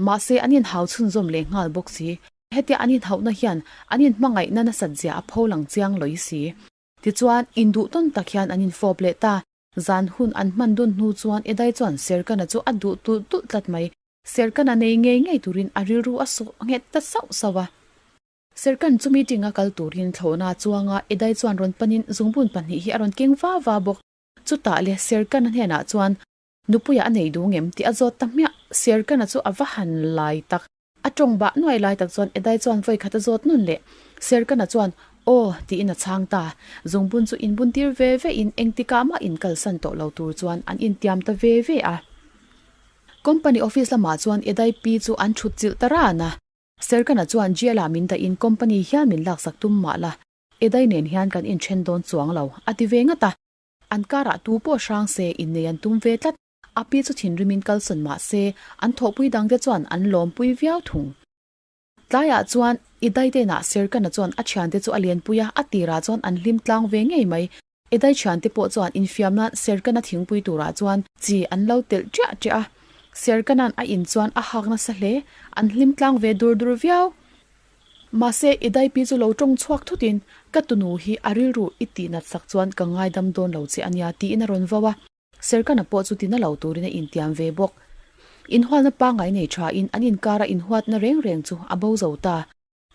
mahse an inhau chhunzawm leh nghal bawk si. Hetia an inhauhna hian an inhmangaihna nasat zia a pho lang chiang lawi si. Tichuan, induh tawn tak hian an infawp leh ta. Zan hun an hman dun hnu chuan Edai chuan Serkana chu a duh tulh tulh tlat mai. Serkana nei ngei ngei turin a rilru a sawh nghet ta sauh sauh a. Serkan chu meeting a kal turin thlawhna a chuang a, Edai chuan rawn panin zungbun pahnih hi a rawn keng va va bawk. Chutah le Serkana hnenah chuan Nupuia a nei duh ngem tih a zawt ta hmiah. Serkana chu a va han lai tak. A tawng bah nuai lai tak chuan Edai chuan vawi khat a zawt nun leh. Serkana chuan, Aw, tiin a chhang ta. Zungbun chu inbun tir ve ve in engtikah mah inkalsan tawh lo tur chuan an intiam ta ve ve a. Company office lamah chuan Edai pi chu an thut chilh ta ran a. Serkana chuan jail ah min dah in company hian min laksak tum mah la, Edai nen hian kan inthen dawn chuang lo, a ti ve ngat a. An karah tu pawh hrang se innei an tum ve tlat. A pi chu thinrimin kalsawn mah se, an thawhpui dangte chuan an lawmpui viau thung. Tlaiah chuan Idai denah Serkana chuan a thiante chu a lenpui a, a tirah chuan an hlim tlang ve ngei mai. Idai thiante pawh chuan infiam nan Serkana thingpui turah chuan chi an lo telh ṭiah ṭiah a. Serkana'n a in chuan a hak nasa hle, an hlim tlang ve dur dur viau. Mahse, i daipi chu lo tawng chhuak thutin, Ka tunu hi a rilru i tihnat sak chuan ka ngaidam dawn lo che a nia, tiin a rawn vau a. Serkana pawh chu tina lo turin a intiam ve bawk. Inhualna pangngai nei thain an inkara inhuatna reng reng chu a bo zo ta.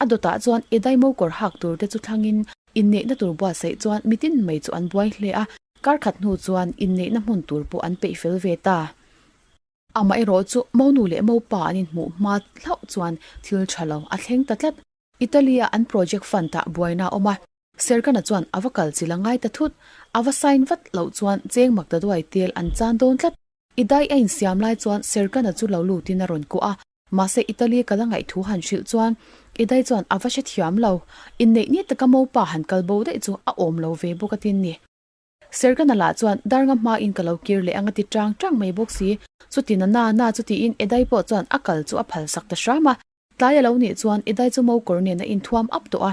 A dawtah chuan i daimo kawr hak tur te chu thlangin inneihna tur buatsaih chuan mitin mai chu an buai hle a, kar khat hnu chuan inneihna hmun tur pawh an peih fel ve ta. Amaherawh chu monu leh mopa an inhmuh hma hlauh chuan thil tha lo a thleng ta tlat. Italy-a an project fund ah buaina a awm a, Serkana chuan a va kal chil a ngai ta thut. A va sign vat loh chuan cheng mak ta duai tel an chan dawn tlat. I dai a insiam lai chuan Serkana chu lo lutin a rawn kuah a, mahse Italy kal a ngaih thu han hrilh chuan i dai chuan a va hrethiam lo. Inneih ni taka mopa han kal bo daih chu a awm lo ve bawk a tin ni. Sergana lah chuan darnga hmain ka lo kir leh ang a ti tang tang mai bawk si. Chuti na na na chu tiin Edai pawh chuan a kal chu a phal sak ta hram a. Tlai a lo nih chuan Edai chu mokawr nen a inthuam up tawh a,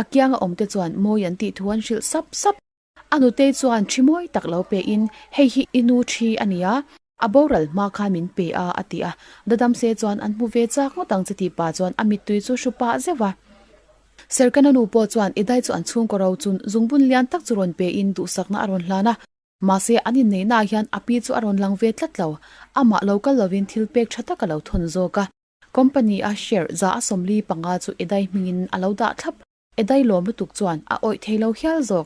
a kianga awm te chuan mawi an tih thu an hrilh sap sap. A nutei chuan thi mawi tak lo pe in, Hei hi i nu thi a nia, A boral hma khan min pe a, a ti a. Dadam se chuan an hmu ve chak ngawt ang che tih pah chuan a mittui chu hru pah zeuh a. Serkana nu pawh chuan Idai chu an chhungkaw ro chun zungbun lian tak chu rawn pe in duhsakna a rawn hlan a. Mahse an inneihna ah hian a pi chu a rawn lang ve tlat lo. Amah lo kal lovin thil pek tha tak a lo thawn zawk a. Company a share za a 45 chu Idai hmingin a lo dah thlap. Idai lawm lutuk chuan a awih thei lo hial zawk.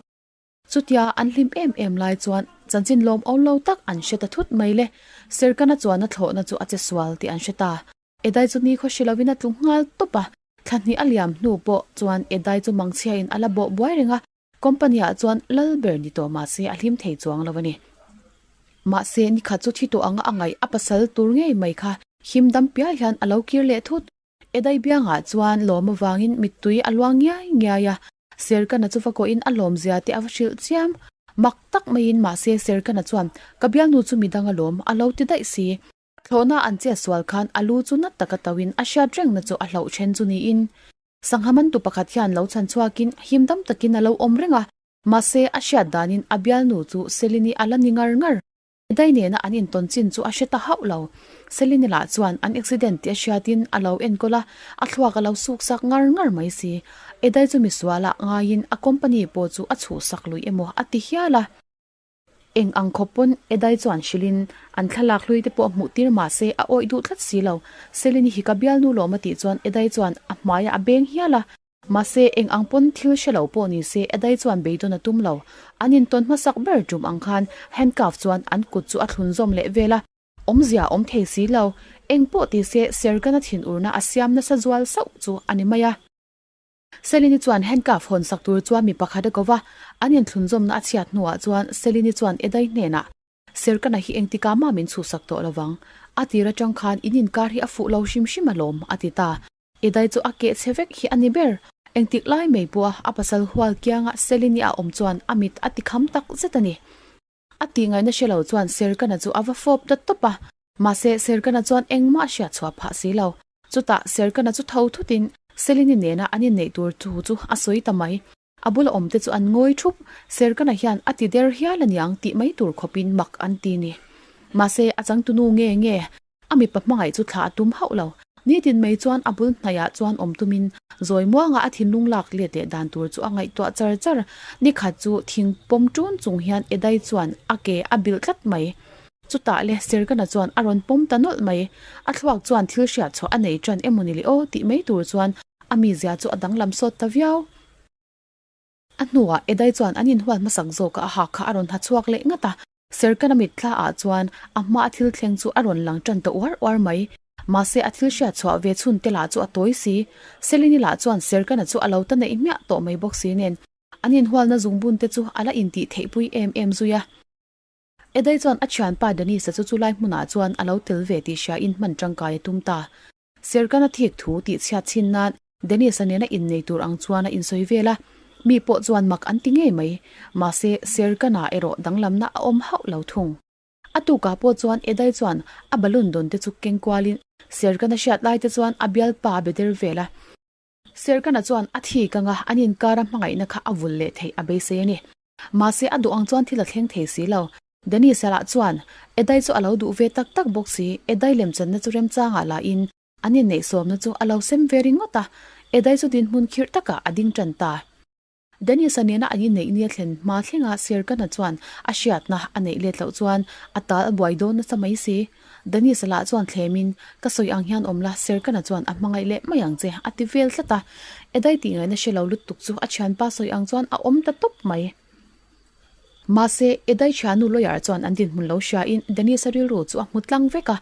Chutia an hlim em em lai chuan chanchin lawm awl lo tak an hre ta thut mai le. Serkana chuan a thlawhna chu a che sual tih an hre ta. Edai chu nikhaw hre lovin a tlu nghal tawp a. Thla hnih a liam hnu pawh chuan Edai chu mangchhiain a la bawh buai reng a. Company ah chuan lal ber ni tawh mahse a hlim thei chuang lo a ni. Mahse nikhat chu thi tawh anga a ngaih a pasal tur ngei mai kha him dam pial hian a lo kir leh thut. Edai biangah chuan lawm avangin mittui a luang ngiai ngiai a, Serkana chu va kawhin a lawmzia te a va hrilh chiam. Mak tak maiin mahse Serkana chuan, Ka bialnu chu midang a lawm, a lo ti daih si. Thlawhna an chet sual khan a lu chu nat taka tauhin a hriat rengna chu a hlauh then chu niin. Sangha mantu pakhat hian lo chhan chhuakin him dam takin a lo awm reng a, mahse a hriat danin a bialnu chu Selini a la ni ngar ngar. Dai nena an intawn chin chu a hre ta hauh lo. Selini lah chuan an accident tih a hriatin a lo enkawl a, a thluak a lo suksak ngar ngar mai si. Edai chu misualah ngaiin a company pawh chu a chhuhsak lui emaw a ti hial a. Eng ang khawp pawn Edai chuan hrilhin an thlalak hlui te pawh hmuh tir mah se a awih duh tlat si lo. Selini hi ka bialnu lawm a tih chuan Edai chuan a hmaiah a beng hial a. Mahse, eng ang pawn thil hre lo pawh ni se Edai chuan beidawn a tum lo. An intawn hmasak ber tum ang khan handcuff chuan an kut chu a thlun zawm leh vel a. Awmzia awm thei si lo. Eng pawh ti se Sergana thinurna a siam nasa zual sauh chu a ni mai a. Selini chuan handcuff hawn sak tur chuan mi pakhat a ko va, an inthlun zawmna a chhiat hnuah chuan Selini chuan Edai hnenah, Serkana hi engtikah mah min chhuhsak tawh lovang. A tir atang khan in inkar hi a fuh lo hrim hrim alawm, a ti ta. Edai chu a keh chhe vek hi a ni ber. Engtik lai mai pawha a pasal hual kianga Selini a awm chuan a mit a ti kham tak zet a ni. A tih ngaihna hre lo chuan Serkana chu a va fawp ta tawp a. Mahse, Serkana chuan engmah a hriat chhuah phah si lo. Chutah Serkana chu tho thutin Selini nena an inneih tur thu chu a sawi ta mai. A bula awmte chu an ngawi thup. Serkana hian a ti der hial aniang tih mai tur khawpin mak an ti ni. Mahse, a changtunu nge nge a mipa hmangaih chu thla a tum hauh lo. Nitin mai chuan a bul hnaihah chuan awm tumin zawi muanga a thinlung lak let leh dan tur chu a ngaihtuah char char. Nikhat chu thing pawm ṭun chung hian Edai chuan a ke a bilh tlat mai. Chutah le Serkana chuan a rawn pawm ta nawlh mai. A thluak chuan thil hriat chhuah a nei ṭan emaw ni le aw tih mai tur chuan a mizia chu a danglam sawt ta viau. A hnuah Edai chuan an inhual hmasak zawkah a hak kha a rawn ha chhuak leh ngat a. Serkana mitthla ah chuan a hma a thil thleng chu a rawn lang tan ta uar uar mai. Mahse a thil hriat chhuah ve chhun te lah chu a tawi si. Selini lah chuan Serkana chu a lo ta neih hmiah tawh mai bawk si nen an inhualna zungbun te chu a la intih theih pui em em zui a. Edai chuan a thianpa Dennis-a chu chulai hmunah chuan a lo tel ve tih hria in hman tangkai a tum ta. Serkana thik thu tih chhiat chhin nan Dennis-a nena innei tur ang chuan a insawi vel a, mi pawh chuan mak an ti ngei mai. Mahse, Serkana erawh danglamna a awm hauh lo thung. A tukah pawh chuan Edai chuan a balloon dawn te chu keng kualin Serkana hriat lai te chuan a bialpa a be der vel a. Serkana chuan a thik anga an inkara hmangaihna kha a vul leh theih a beisei a ni. Mahse, a duh ang chuan thil a thleng thei si lo. Dennis-a lah chuan Edai chu a lo duh ve tak tak bawk si. Edai lemchanna chu remchangah lahin an inneihsawmna chu a lo sem ve ringawt a, Edai chu dinhmun khirh takah a ding tan ta. Dennis-a nena an inneih nia thlen hma thlenga Serkana chuan a hriatna a neih let loh chuan a tal a buai dawn nasa mai si. Dennis-a lah chuan thlemin, Ka sawi ang hian awm la, Serkana chuan a hmangaih leh mai ang che, a ti vel tlat a. Edai tih ngaihna hre lo lutuk chu a thianpa sawi ang chuan a awm ta tawp mai. Mahse, Edai thiannu lawyer chuan an dinhmun lo hriain Dennis-a rilru chu a hmu tlang vek a,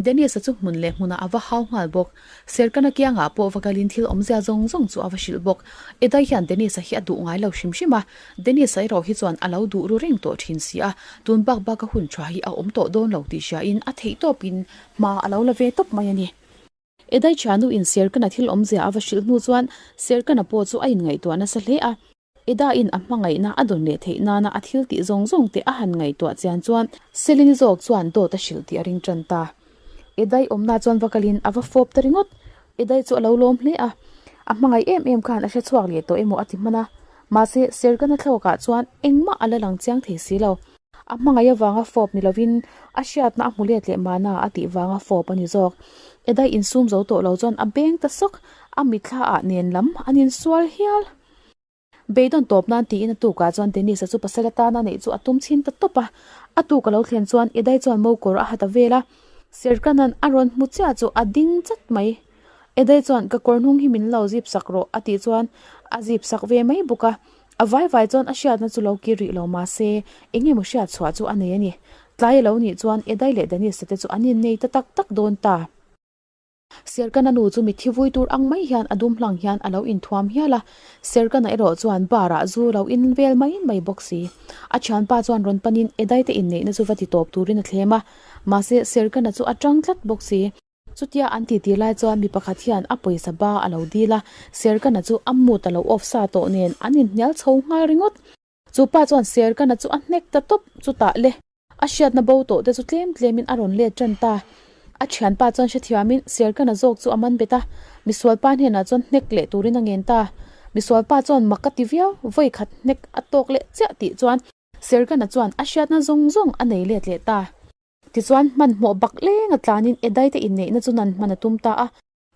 Dennis-a chu hmun leh hmunah a va hau nghal bawk. Serkana kiangah pawh va kalin thil awmzia zawng zawng chu a va hrilh bawk. Edai hian Dennis-a hi a duh ngai lo hrim hrim a, Dennis-a erawh hi chuan a lo duh ru reng tawh thin si a, tun bak baka hun tha hi a awm tawh dawn lo tih hriain a theih tawpin hma a lo la ve tawp mai a ni. Edai thiannu-in Serkana thil awmzia a va hrilh hnu chuan Serkana pawh chu a inngaihtuah nasa hle a. Eda-in a hmangaihna a dawn leh theih nana a thil tih zawng zawng te a han ngaihtuah chian chuan Selini zawk chuan dawt a hrilh tih a ring tan ta. Edai awmna chuan va kalin a va fawp ta ringawt. Edai chu a lo lawm hle a, a hmangaih em em khan a hre chhuak leh tawh emaw a ti hman a. Mahse, Serkana thlawkah chuan engmah a la lang chiang thei si lo. A hmangaih avanga fawp ni lovin a hriatna a hmu let leh mahna a tih vanga fawp a ni zawk. Edai insum zo tawh lo chuan a beng ta sawk, a mitthla ah nen lam an insual hial. Beidawn tawp nan tiin a tukah chuan Dennis-a chu pasal atana neih chu a tum chhin ta tawp a. A tuk a lo thlen chuan Edai chuan mo kawr a ha ta vel a. Serkanan a rawn hmu chiah chu a ding chat mai. Edai chuan ka kawr hnung hi min lo zip sak rawh a tih chuan a zip sak ve mai bawk a. A vai vai chuan a hriatna chu lo kir rih lo mahse eng emaw hriat chhuah chu a nei a ni. Tlai a lo nih chuan Edai leh Dennis-a te chu an innei ta tak tak dawn ta. Serkana nu chu mitthi vui tur ang mai hian a dum hlang hian a lo inthuam hial a, Serkana erawh chuan bar ah zu lo in vel mai mai bawk si. A thianpa chuan rawn panin Edai te inneihna chu va ti tawp turin a thlem a, mahse Serkana chu a tang tlat bawk si. Chutia an titi lai chuan mi pakhat hian a pawisa ba a lo dil a, Serkana chu a mood a lo off sa tawh nen an inhnial chho nghal ringawt. Chu pa chuan Serkana chu a hnek ta tawp chutah le. A hriatna bo tawh te chu tlem tlemin a rawn let tan ta. A thianpa chuan hrethiamin Serkana zawk chu a man bet a, misualpa hnenah chuan hnek leh turin a ngen ta. Misualpa chuan mak a ti viau, vawi khat hnek a tawk leh chiah tih chuan Serkana chuan a hriatna zawng zawng a nei let leh ta. Tichuan hmanhmawh bak lenga tlanin Edaite inneihna chu nan hman a tum ta a.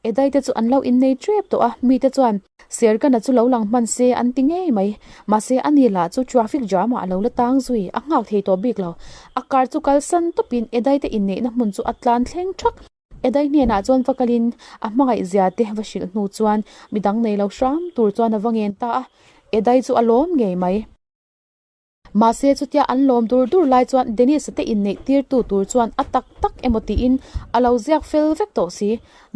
Edai te chu an lo innei tep tawh a, mite chuan Serkana chu lo lang hman se an ti ngei mai. Mahse a ni lah chu traffic jam ah a lo la tang zui, a nghak thei tawh bik lo. A car chu kalsan tawpin Edai te inneihna hmun chu a tlan thleng thak. Edai hnenah chuan va kalin a hmangaih zia te va hrilh hnu chuan midang nei lo hram tur chuan a va ngen ta a, Edai chu a lawm ngei mai. Mahse chutia an lawm dur dur lai chuan Dennis-a te inneih tirtu tur chuan a tak tak emaw tiin a lo ziak fel vek tawh si.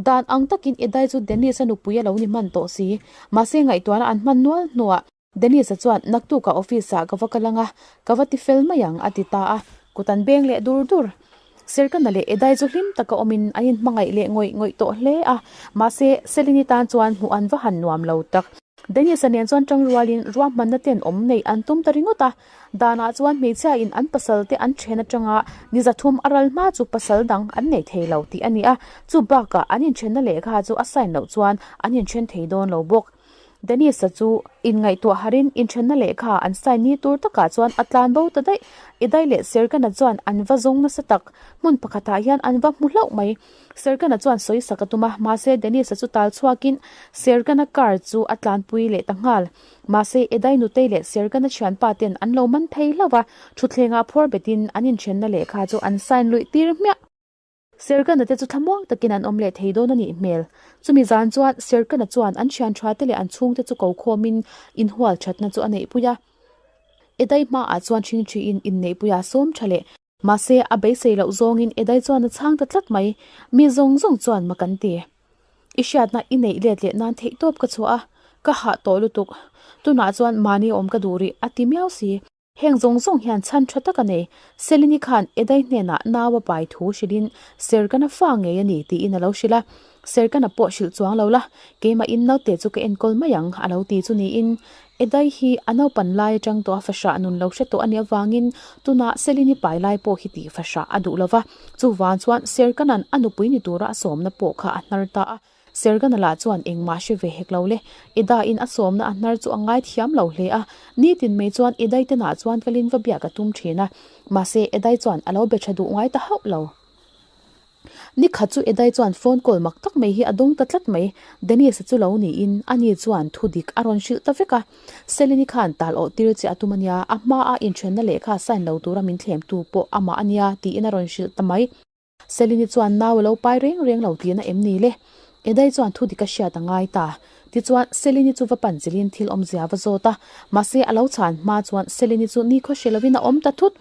Dan ang takin Edai chu Dennis-a nupui a lo ni hman tawh si. Mahse ngaihtuahna an hman nual hnuah Dennis-a chuan naktukah office-ah ka va kal ang a, ka va ti fel mai ang a ti ta a, kut an beng leh dur dur. Serkana leh Edai chu hlim taka awmin an inhmangaih leh ngawih ngawih tawh hle a, mahse Selini tan chuan hmuh an va han nuam lo tak. Dennis-a nen chuan tang rualin ruahmanna ten awm neih an tum ta ringawt a, danah chuan hmeichhiain an pasal te an then atanga ni zathum a ral hma chu pasal dang an nei thei lo tih a ni a, chu bakah an inthenna lehkha chu a sign loh chuan an inthen thei dawn lo bawk. Dennis-a chu inngaihtuah harin inthenna lehkha an sign ni tur takah chuan a tlan bo ta daih. Idai leh Serkana chuan an va zawng nasa tak. Hmun pakhatah hian an va hmu hlauh mai. Serkana chuan sawi sak a tum a, mahse Dennis-a chu tal chhuakin Serkana car chu a tlanpui leh ta nghal. Mahse Idai nutei leh Serkana thianpa ten an lo man thei hlauh a, thutthlengah phawr betin an inthenna lehkha chu an sign luih tir hmiah. Serkana te chu thlamuang takin an awm leh thei dawn a nih hmel. Chumi zan chuan Serkana chuan an thian tha te leh an chhungte chu ko khawmin inhual thatna chu a neihpui a. Edai hmaah chuan ṭhingṭhiin inneihpuia sawm tha leh. Mahse, a beisei loh zawngin Edai chuan a chhang ta tlat mai. Mi zawng zawng chuan mak an ti. I hriatna i neih let leh nan theihtawp ka chhuah a, ka hah tawh lutuk. Tunah chuan mahni awm ka duh rih a ti miau si. Heng zawng zawng hian chhan tha tak a nei. Selini khan Edai hnenah nau a pai thu hrilhin Serkana fa ngei a ni tiin a lo hrilh a. Serkana pawh hrilh chuang lo la, keimahin naute chu ka enkawl mai ang a lo ti chu niin Edai hi a naupan lai atang tawh a fahrah nun lo hre tawh a nih avangin tunah Selini pai lai pawh hi tih fahrah a duh lo va. Chuvang chuan Serkana'n a nupui ni tura a sawmna pawh kha a hnar ta a. Sergana lah chuan engmah hre ve hek lo le. Ida-in a sawmna a hnar chu a ngai thiam lo hle a, nitin mai chuan Idai te nah chuan kalin va biak a tum thin a, mahse Idai chuan a lo be tha duh ngai ta hauh lo. Ni khat chu Idai chuan phone call mak tak mai hi a dawng ta tlat mai, Dennis-a chu lo niin ani chuan thu dik a rawn hrilh ta vek a. Selini khan tal awh tir che a tum a nia, a hmaa inthenna lehkha sign lo tura min thlemtu pawh amah a nia tiin a rawn hrilh ta mai. Selini chuan nau a lo pai reng reng lo tihna em ni le? Edai chuan thu dik a hriat a ngai ta. Tichuan, Selini chu va pan chilhin thil awmzia a va zawt a. Mahse, a lo chhan hma chuan Selini chu nikhaw hre lovin a awm ta thut.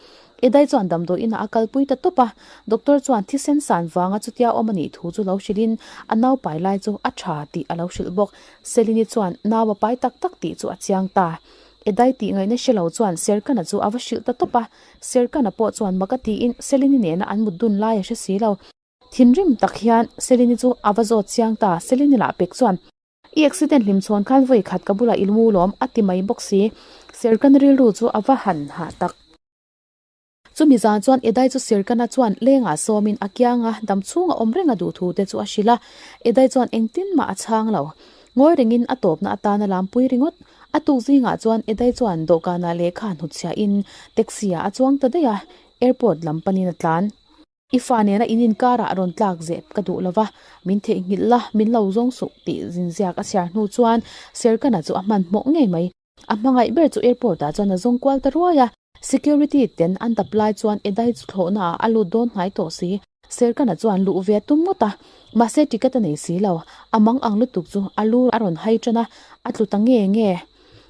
Edai chuan damdawi inah a kalpui ta tawp a. Doctor chuan thisen san vanga chutia awm a nih thu chu lo hrilhin a nau pai lai chu a tha tih a lo hrilh bawk. Selini chuan nau a pai tak tak tih chu a chiang ta. Edai tih ngaihna hre lo chuan Serkana chu a va hrilh ta tawp a. Serkana pawh chuan mak a tiin Selini nena an mut dun lai a hre si lo. Thinrim tak hian Selini chu a va zawt chiang ta, Selini lah pek chuan, I accident hlim chhawn khan vawi khat ka bulah i mu lawm a ti mai bawk si. Serkana rilru chu a va han hah tak. Chumi zan chuan Edai chu Serkana chuan lengah sawmin a kiang a, dam chhunga awm reng a duh thu te chu a hrilh a. Edai chuan engtin mah a chhang lo. Ngawi rengin a tawpna atana lampui ringawt. A tuk zingah chuan Edai chuan dawhkanah lehkha hnutchhiahin taxi ah a chuang ta daih a, airport lam panin a tlan. I fa nena in inkarah rawn tlak zep ka duh lova, min theihnghilh la, min lo zawng suh tih zinziak a chhiar hnu chuan Serkana chu a hmanhmawh ngei mai. A hmangaih ber chu airport ah chuan a zawng kual ta ruai a, security ten an dap lai chuan Edai chu thlawhna ah a lut dawn hnai tawh si. Serkana chuan luh ve a tum ngawt a, mahse ticket a nei si lo. A mang ang lutuk chu a lu a rawn hai tan a, a tlu ta nge nge.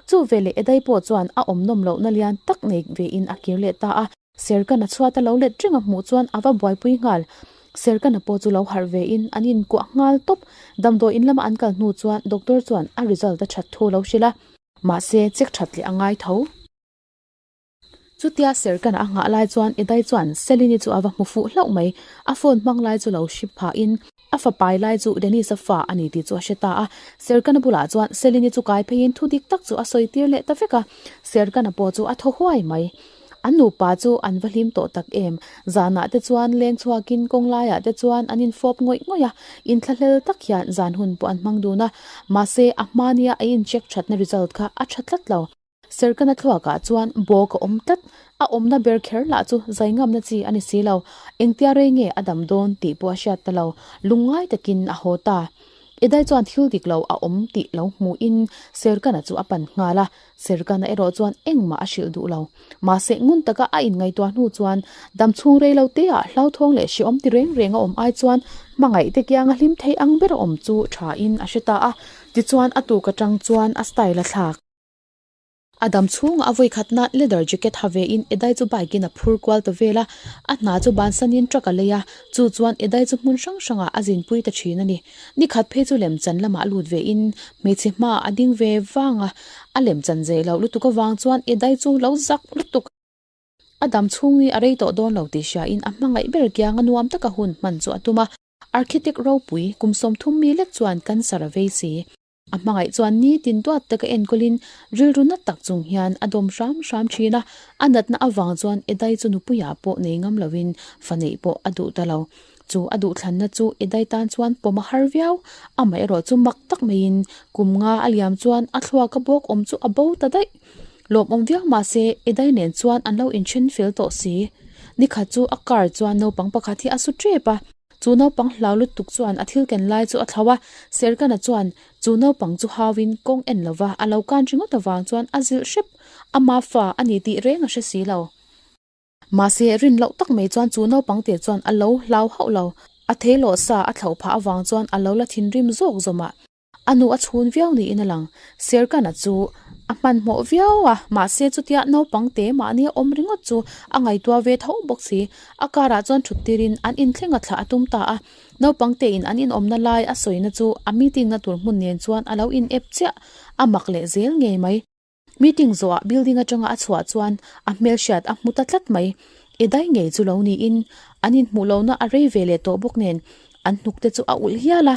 Chu veleh Edai pawh chuan a awm nawm lohna lian tak nei ve in a kir leh ta a. Serkana chhuat a lo let reng a hmuh chuan a va buaipui nghal. Serkana pawh chu lo harh ve in an inkuah nghal tawp. Damdawi in lama an kal hnu chuan doctor chuan a result a that thu a lo hrilh a. Mahse check that leh a ngai tho. Chutia Serkana a nghah lai chuan Edai chuan Selini chu a va hmu fuh hlauh mai. A phone hmang lai chu lo hri phah in A fa pai lai chu Dennis-a fa a ni tih chu a hre ta a. Serkana bulah chuan Selini chu kai pheiin thu dik tak chu a sawi tir leh ta vek a. Serkana pawh chu a thaw huai mai. An nupa chu an va hlim tawh tak em. Zanah te chuan leng chhuakin kawng laiah te chuan an infawp ngawih ngawih a. Inthlahlel tak hian zan hun pawh an hmang dun a. Mahse, a hmania a incheck thatna result kha a tha tlat lo. Serkana thluakah chuan bawk a awm tlat, a awmna ber kher lah chu zai ngamna chi a ni si lo. Engtia rei nge a dam dawn tih pawh a hriat ta lo, lungngai takin a haw ta. Edai chuan thil dik lo a awm tih lo hmuhin Serkana chu a pan nghal a, Serkana erawh chuan engmah a hrilh duh lo. Mahse ngun taka a inngaihtuah hnu chuan dam chhung rei lo teah hlauthawng leh hrehawm ti reng reng a awm ai chuan hmangaih te kianga hlim thei ang ber a awm chu thain a hre ta a, tichuan a tuk atang chuan a style a thlak. A dam chhungah a vawi khatna leather jacket ha vein Edai chu bike in a phur kual ta vel a, a hna chu bansanin truck a lei a, chu chuan Edai chu hmun hrang hrangah a zinpui ta thin a ni. Ni khat phei chu lemchan lamah lut vein hmeichhe hmaah a ding ve vang a, a lemchan zei loh lutuk avang chuan Edai chu lo zak lutuk. A dam chhung hi a rei tawh dawn lo tih hriain a hmangaih ber kianga nuam taka hun hman chu a tum a. Architect ropui kum 30 mi lek chuan cancer a vei si. A hmangaih chuan nitin duat taka enkawlin rilru nat tak chung hian a dawm hram hram thin a, a natna avang chuan Edai chu nupuiah pawh nei ngam loin fa neih pawh a duh ta lo. Chu a duhthlanna chu Edai tan chuan pawm a har viau, amaherawh chu mak tak maiin kum nga a liam chuan a thluaka bawk awm chu a bo ta daih. Lawmawm viau mahse Edai nen chuan an lo inthen fel tawh si. Nikhat chu a car chuan naupang pakhat hi a su tep a, chu naupang hlau lutuk chuan a thil ken lai chu a thlauh a, Serkana chuan chu naupang chu hauin kawng en lova a lo kan ringawt avang chuan a zilh hrep, ama fa a ni tih reng a hre si lo. Mahse, rin loh tak mai chuan chu naupang te chuan a lo hlau hauh lo. A theilawh sa a thlauh phah avang chuan a lo la thinrim zawk zawm a. A nu a chhun viau niin a lang. Serkana chu a hmanhmawh viau a, mahse chutia naupang te mahni a awm ringawt chu a ngaihtuah ve tho bawk si. A car ah chuan thut tirin an inthleng a thlah a tum ta a. Naupang tein an inawmna lai a sawina chu a meeting na tur hmun nen chuan a lo in ep chiah. A mak leh zel ngei mai. Meeting zawhah building atanga a chhuah chuan a hmelhriat a hmu ta tlat mai. Edai ngei chu lo niin an inhmuh lohna a rei ve leh tawh bawk nen an hnuk te chu a ulh hial a.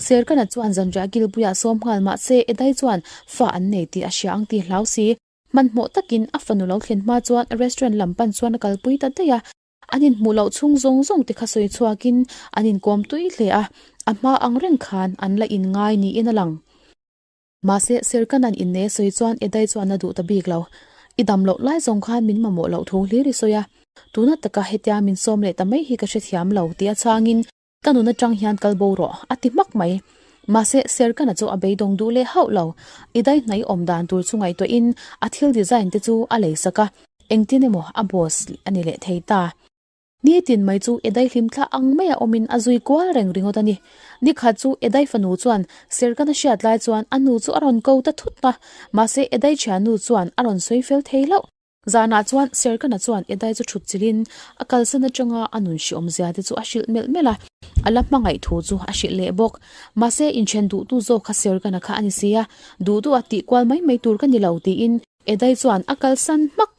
Serkana chuan zanriah Gilbuiah sawm nghal mahse Edai chuan fa an nei tih a hria ang tih hlau si. Hmanhmawh takin a fanu lo thlen hma chuan restaurant lam pan chuan a kalpui ta daih a. An inhmuh loh chhung zawng zawng te kha sawi chhuakin an inkawm tui hle a, a hma ang reng khan an la inngai niin a lang. Mahse, Serkanan innei a sawi chuan Edai chuan a duh ta bik lo. I dam loh lai zawng khan min mamawh loh thu hlir i sawi a, tuna taka hetia min sawm leh ta mai hi ka hrethiam lo tih a chhangin ka nun atang hian kal bo rawh a ti hmak mai. Mahse, Serkana chu a beidawng duh leh hauh lo. Edai hnaih awm dan tur chu ngaihtuahin a thil design te chu a lei sak a, engtin emaw a boss a ni leh thei ta. Nitin mai chu Edai hlimthla ang maia awmin a zui kual reng ringawt a ni. Nikhat chu Edai fanu chuan Serkan a hriat lai chuan a nu chu a rawn ko ta thut a, mahse Edai thiannu chuan a rawn sawi fel thei hlauh. Zanah chuan Serkana chuan Edai chu thut chilhin a kalsan atanga a nun hriawm zia te chu a hrilh melh melh a, a la hmangaih thu chu a hrilh leh bawk. Mahse inthen duhtu zawk kha Serkana kha a ni si a, duh duh a tih kual mai mai tur ka ni lo tiin Edai chuan a kalsan hmak.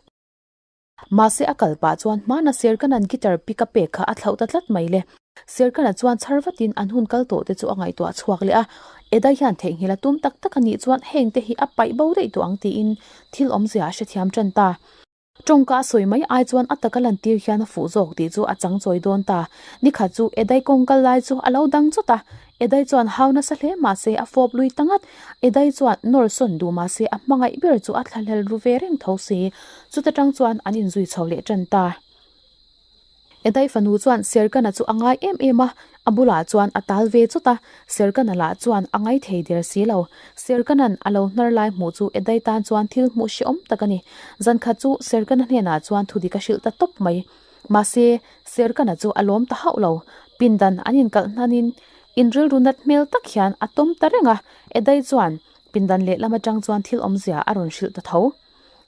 Mahse a kal pah chuan hmana Serkana'n guitar pick a pek kha a thlauh ta tlat mai le. Serkana chuan chhar vatin an hun kal tawh te chu a ngaihtuah chhuak leh a, Eda hian theihnghilh a tum tak tak a nih chuan heng te hi a paih bo daih tawh ang tiin thil awmzia a hrethiam tan ta. Tawngka a sawi mai ai chuan a taka lantir hian a fuh zawk tih chu a chang chawi dawn ta. Nikhat chu Edai kawng kal lai chu a lo dang chawt a, Edai chuan hau nasa hle mahse a fawp lui ta ngat. Edai chuan nawr sawn duh mahse a hmangaih ber chu a thlahlel ru ve reng tho si. Chuta tang chuan an inzui chho leh tan ta. Edai fanu chuan Serkana chu a ngai em em a, a bulah chuan a tal ve chawt a, Serkana lah chuan a ngai thei der si lo. Serkana'n a lo hnar lai hmuh chu Edai tan chuan thil hmuh hrehawm tak a ni. Zankhat chu Serkana hnenah chuan thudik a hrilh ta tawp mai. Mahse, Serkana chu a lawm ta hauh lo. Pindan an inkalh hnanin inrilru nat hmel tak hian a tawm ta reng a, Edai chuan pindan lehlam atang chuan thil awmzia a rawn hrilh ta tho.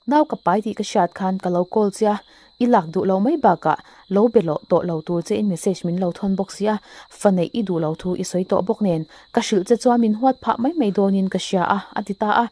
Nau ka pai tih ka hriat khan ka lo call che a, i lak duh lo mai bakah lo be loh tawh lo tur che in message min lo thawn bawk si a, fa neih i duh lo thu i sawi tawh bawk nen ka hrilh che chuan min huat phah mai mai dawnin ka hria a, a ti ta a.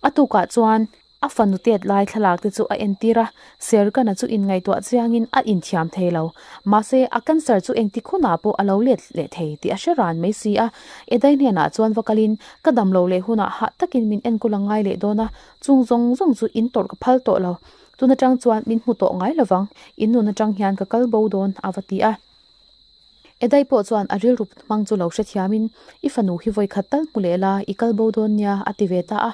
A tukah chuan A fanu tet lai thlalak te chu a entir a, Serkana chu inngaihtuah chiangin a inthiam thei lo. Mahse, a cancer chu engtik hunah pawh a lo let leh thei tih a hre ran mai si a. Edai hnenah chuan va kalin, Ka dam lo leh hunah hah takin min enkawl a ngai leh dawn a, chung zawng zawng chu in tawrh ka phal tawh lo. Tun atang chuan min hmu tawh ngai lovang, in nun atang hian ka kal bo dawn, a va ti a. Edai pawh chuan a rilru hmang chu lo hrethiamin, I fanu hi vawi khat tal hmu leh la, i kal bo dawn nia, a ti ve ta a.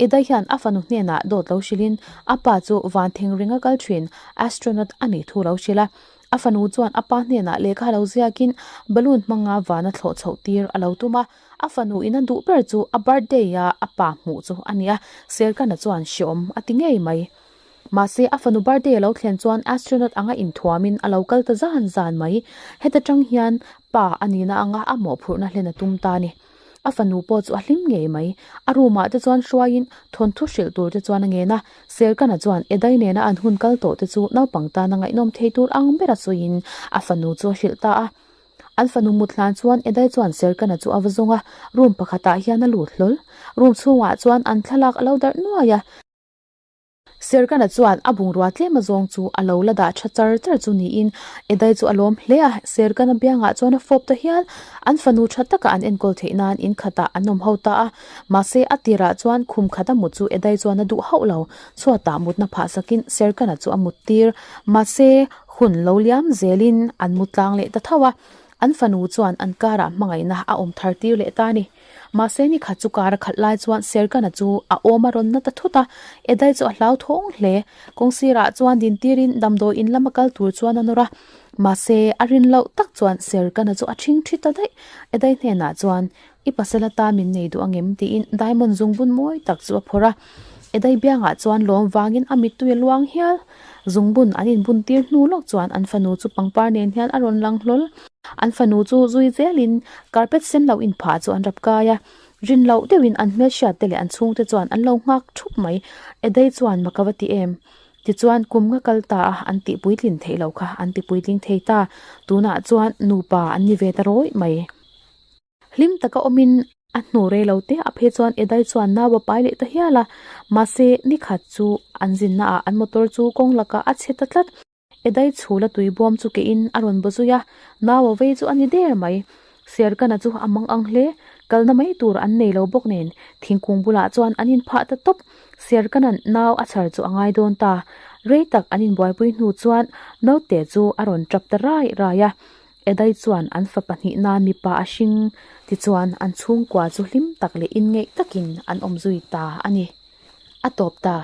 Edai hian a fanu hnenah dawt lo hrilhin, a pa chu van theng ringa kal thin astronaut a nih thu lo hrilh a. A fanu chuan a pa hnenah lehkha lo ziakin balloon hmanga vana thlawh chhoh tir a lo tum a. A fanu in a duh ber chu a birthday a a pa hmuh chu a ni a, Serkana chuan hreawm a ti ngei mai. Mahse, a fanu birthday a lo thlen chuan astronaut anga inthuamin a lo kal ta zan zan mai. Heta tang hian pa a nihna anga a mawhphurhna hlen a tum ta a ni. A fanu pawh chu a hlim ngei mai. A room ah te chuan hruaiin thawnthu hrilh tur te chuan a ngen a. Serkana chuan Edai nena an hun kal tawh te chu naupang tana ngaihnawm thei tur ang bera sawiin a fanu chu a hrilh ta a. An fanu mut hlan chuan Edai chuan Serkana chu a va zawng a, room pakhatah hian a lut hlawl. Room chhungah chuan an thlalak a lo darh nuai a. Serkana chuan a bungrua tlem azawng chu a lo la dah tha char char chu niin Edai chu a lawm hle a, Serkana biangah chuan a fawp ta hial. An fanu tha taka an enkawl theih nan in khatah an awm ho ta a, mahse a tirah chuan khum khata mut chu Edai chuan a duh hauh lo. Chhuatah mutna phah sakin Serkana chu a mut tir. Mahse hun lo liam zelin an mu tlang leh ta tho a. An fanu chuan an karah hmangaihna a awm thar tir leh ta a ni. Mahse ni khat chu kar a khalh lai chuan Serkana chu a awm a rawn na ta thut a, Edai chu a hlauthawng hle. Kawng sirah chuan din tirin damdawi in lama kal tur chuan a nawr a. Mahse a rin loh tak chuan Serkana chu a ṭhing ṭhi ta daih. Edai hnenah chuan, I pasal ata min nei duh angem? tiin diamond zungbun mawi tak chu a phawrh a. Edai biangah chuan lawm vangin a mittui a luang hial. Zungbun an inbun tir hnu lawk chuan an fanu chu pangpar nen hian a rawn lang hlawl. An fanu chu zui zelin carpet sen lo inphah chu an rap kai a. Rin loh deuhin an hmelhriat te leh an chhungte chuan an lo nghak thup mai. Edai chuan mak a va ti em? Tichuan kum nga kal ta a an tih puitlin theih loh kha an ti puitling thei ta. Tunah chuan nupa an ni ve ta rawih mai. Hlim taka awmin a hnu rei lo te a phei chuan Edai chuan nau a pai leh ta hial a, mahse ni khat chu an zinna ah an motor chu kawng lakah a chhe ta tlat. Edai chhul a tui bawm chu ke in a rawn baw zui a, nau a vei chu a ni der mai. Serkana chu a mang ang hle, kalna mai tur an nei lo bawk nen thingkung bulah chuan an inphah ta tawp. Serkana'n nau a chhar chu a ngai dawn ta. Rei tak an inbuaipui hnu chuan naute chu a rawn tap ta rai rai a. Edai chuan an fa pahnihna mipa a hring tichuan an chhungkua chu hlim tak leh inngeih takin an awm zui ta a ni. A tawp ta.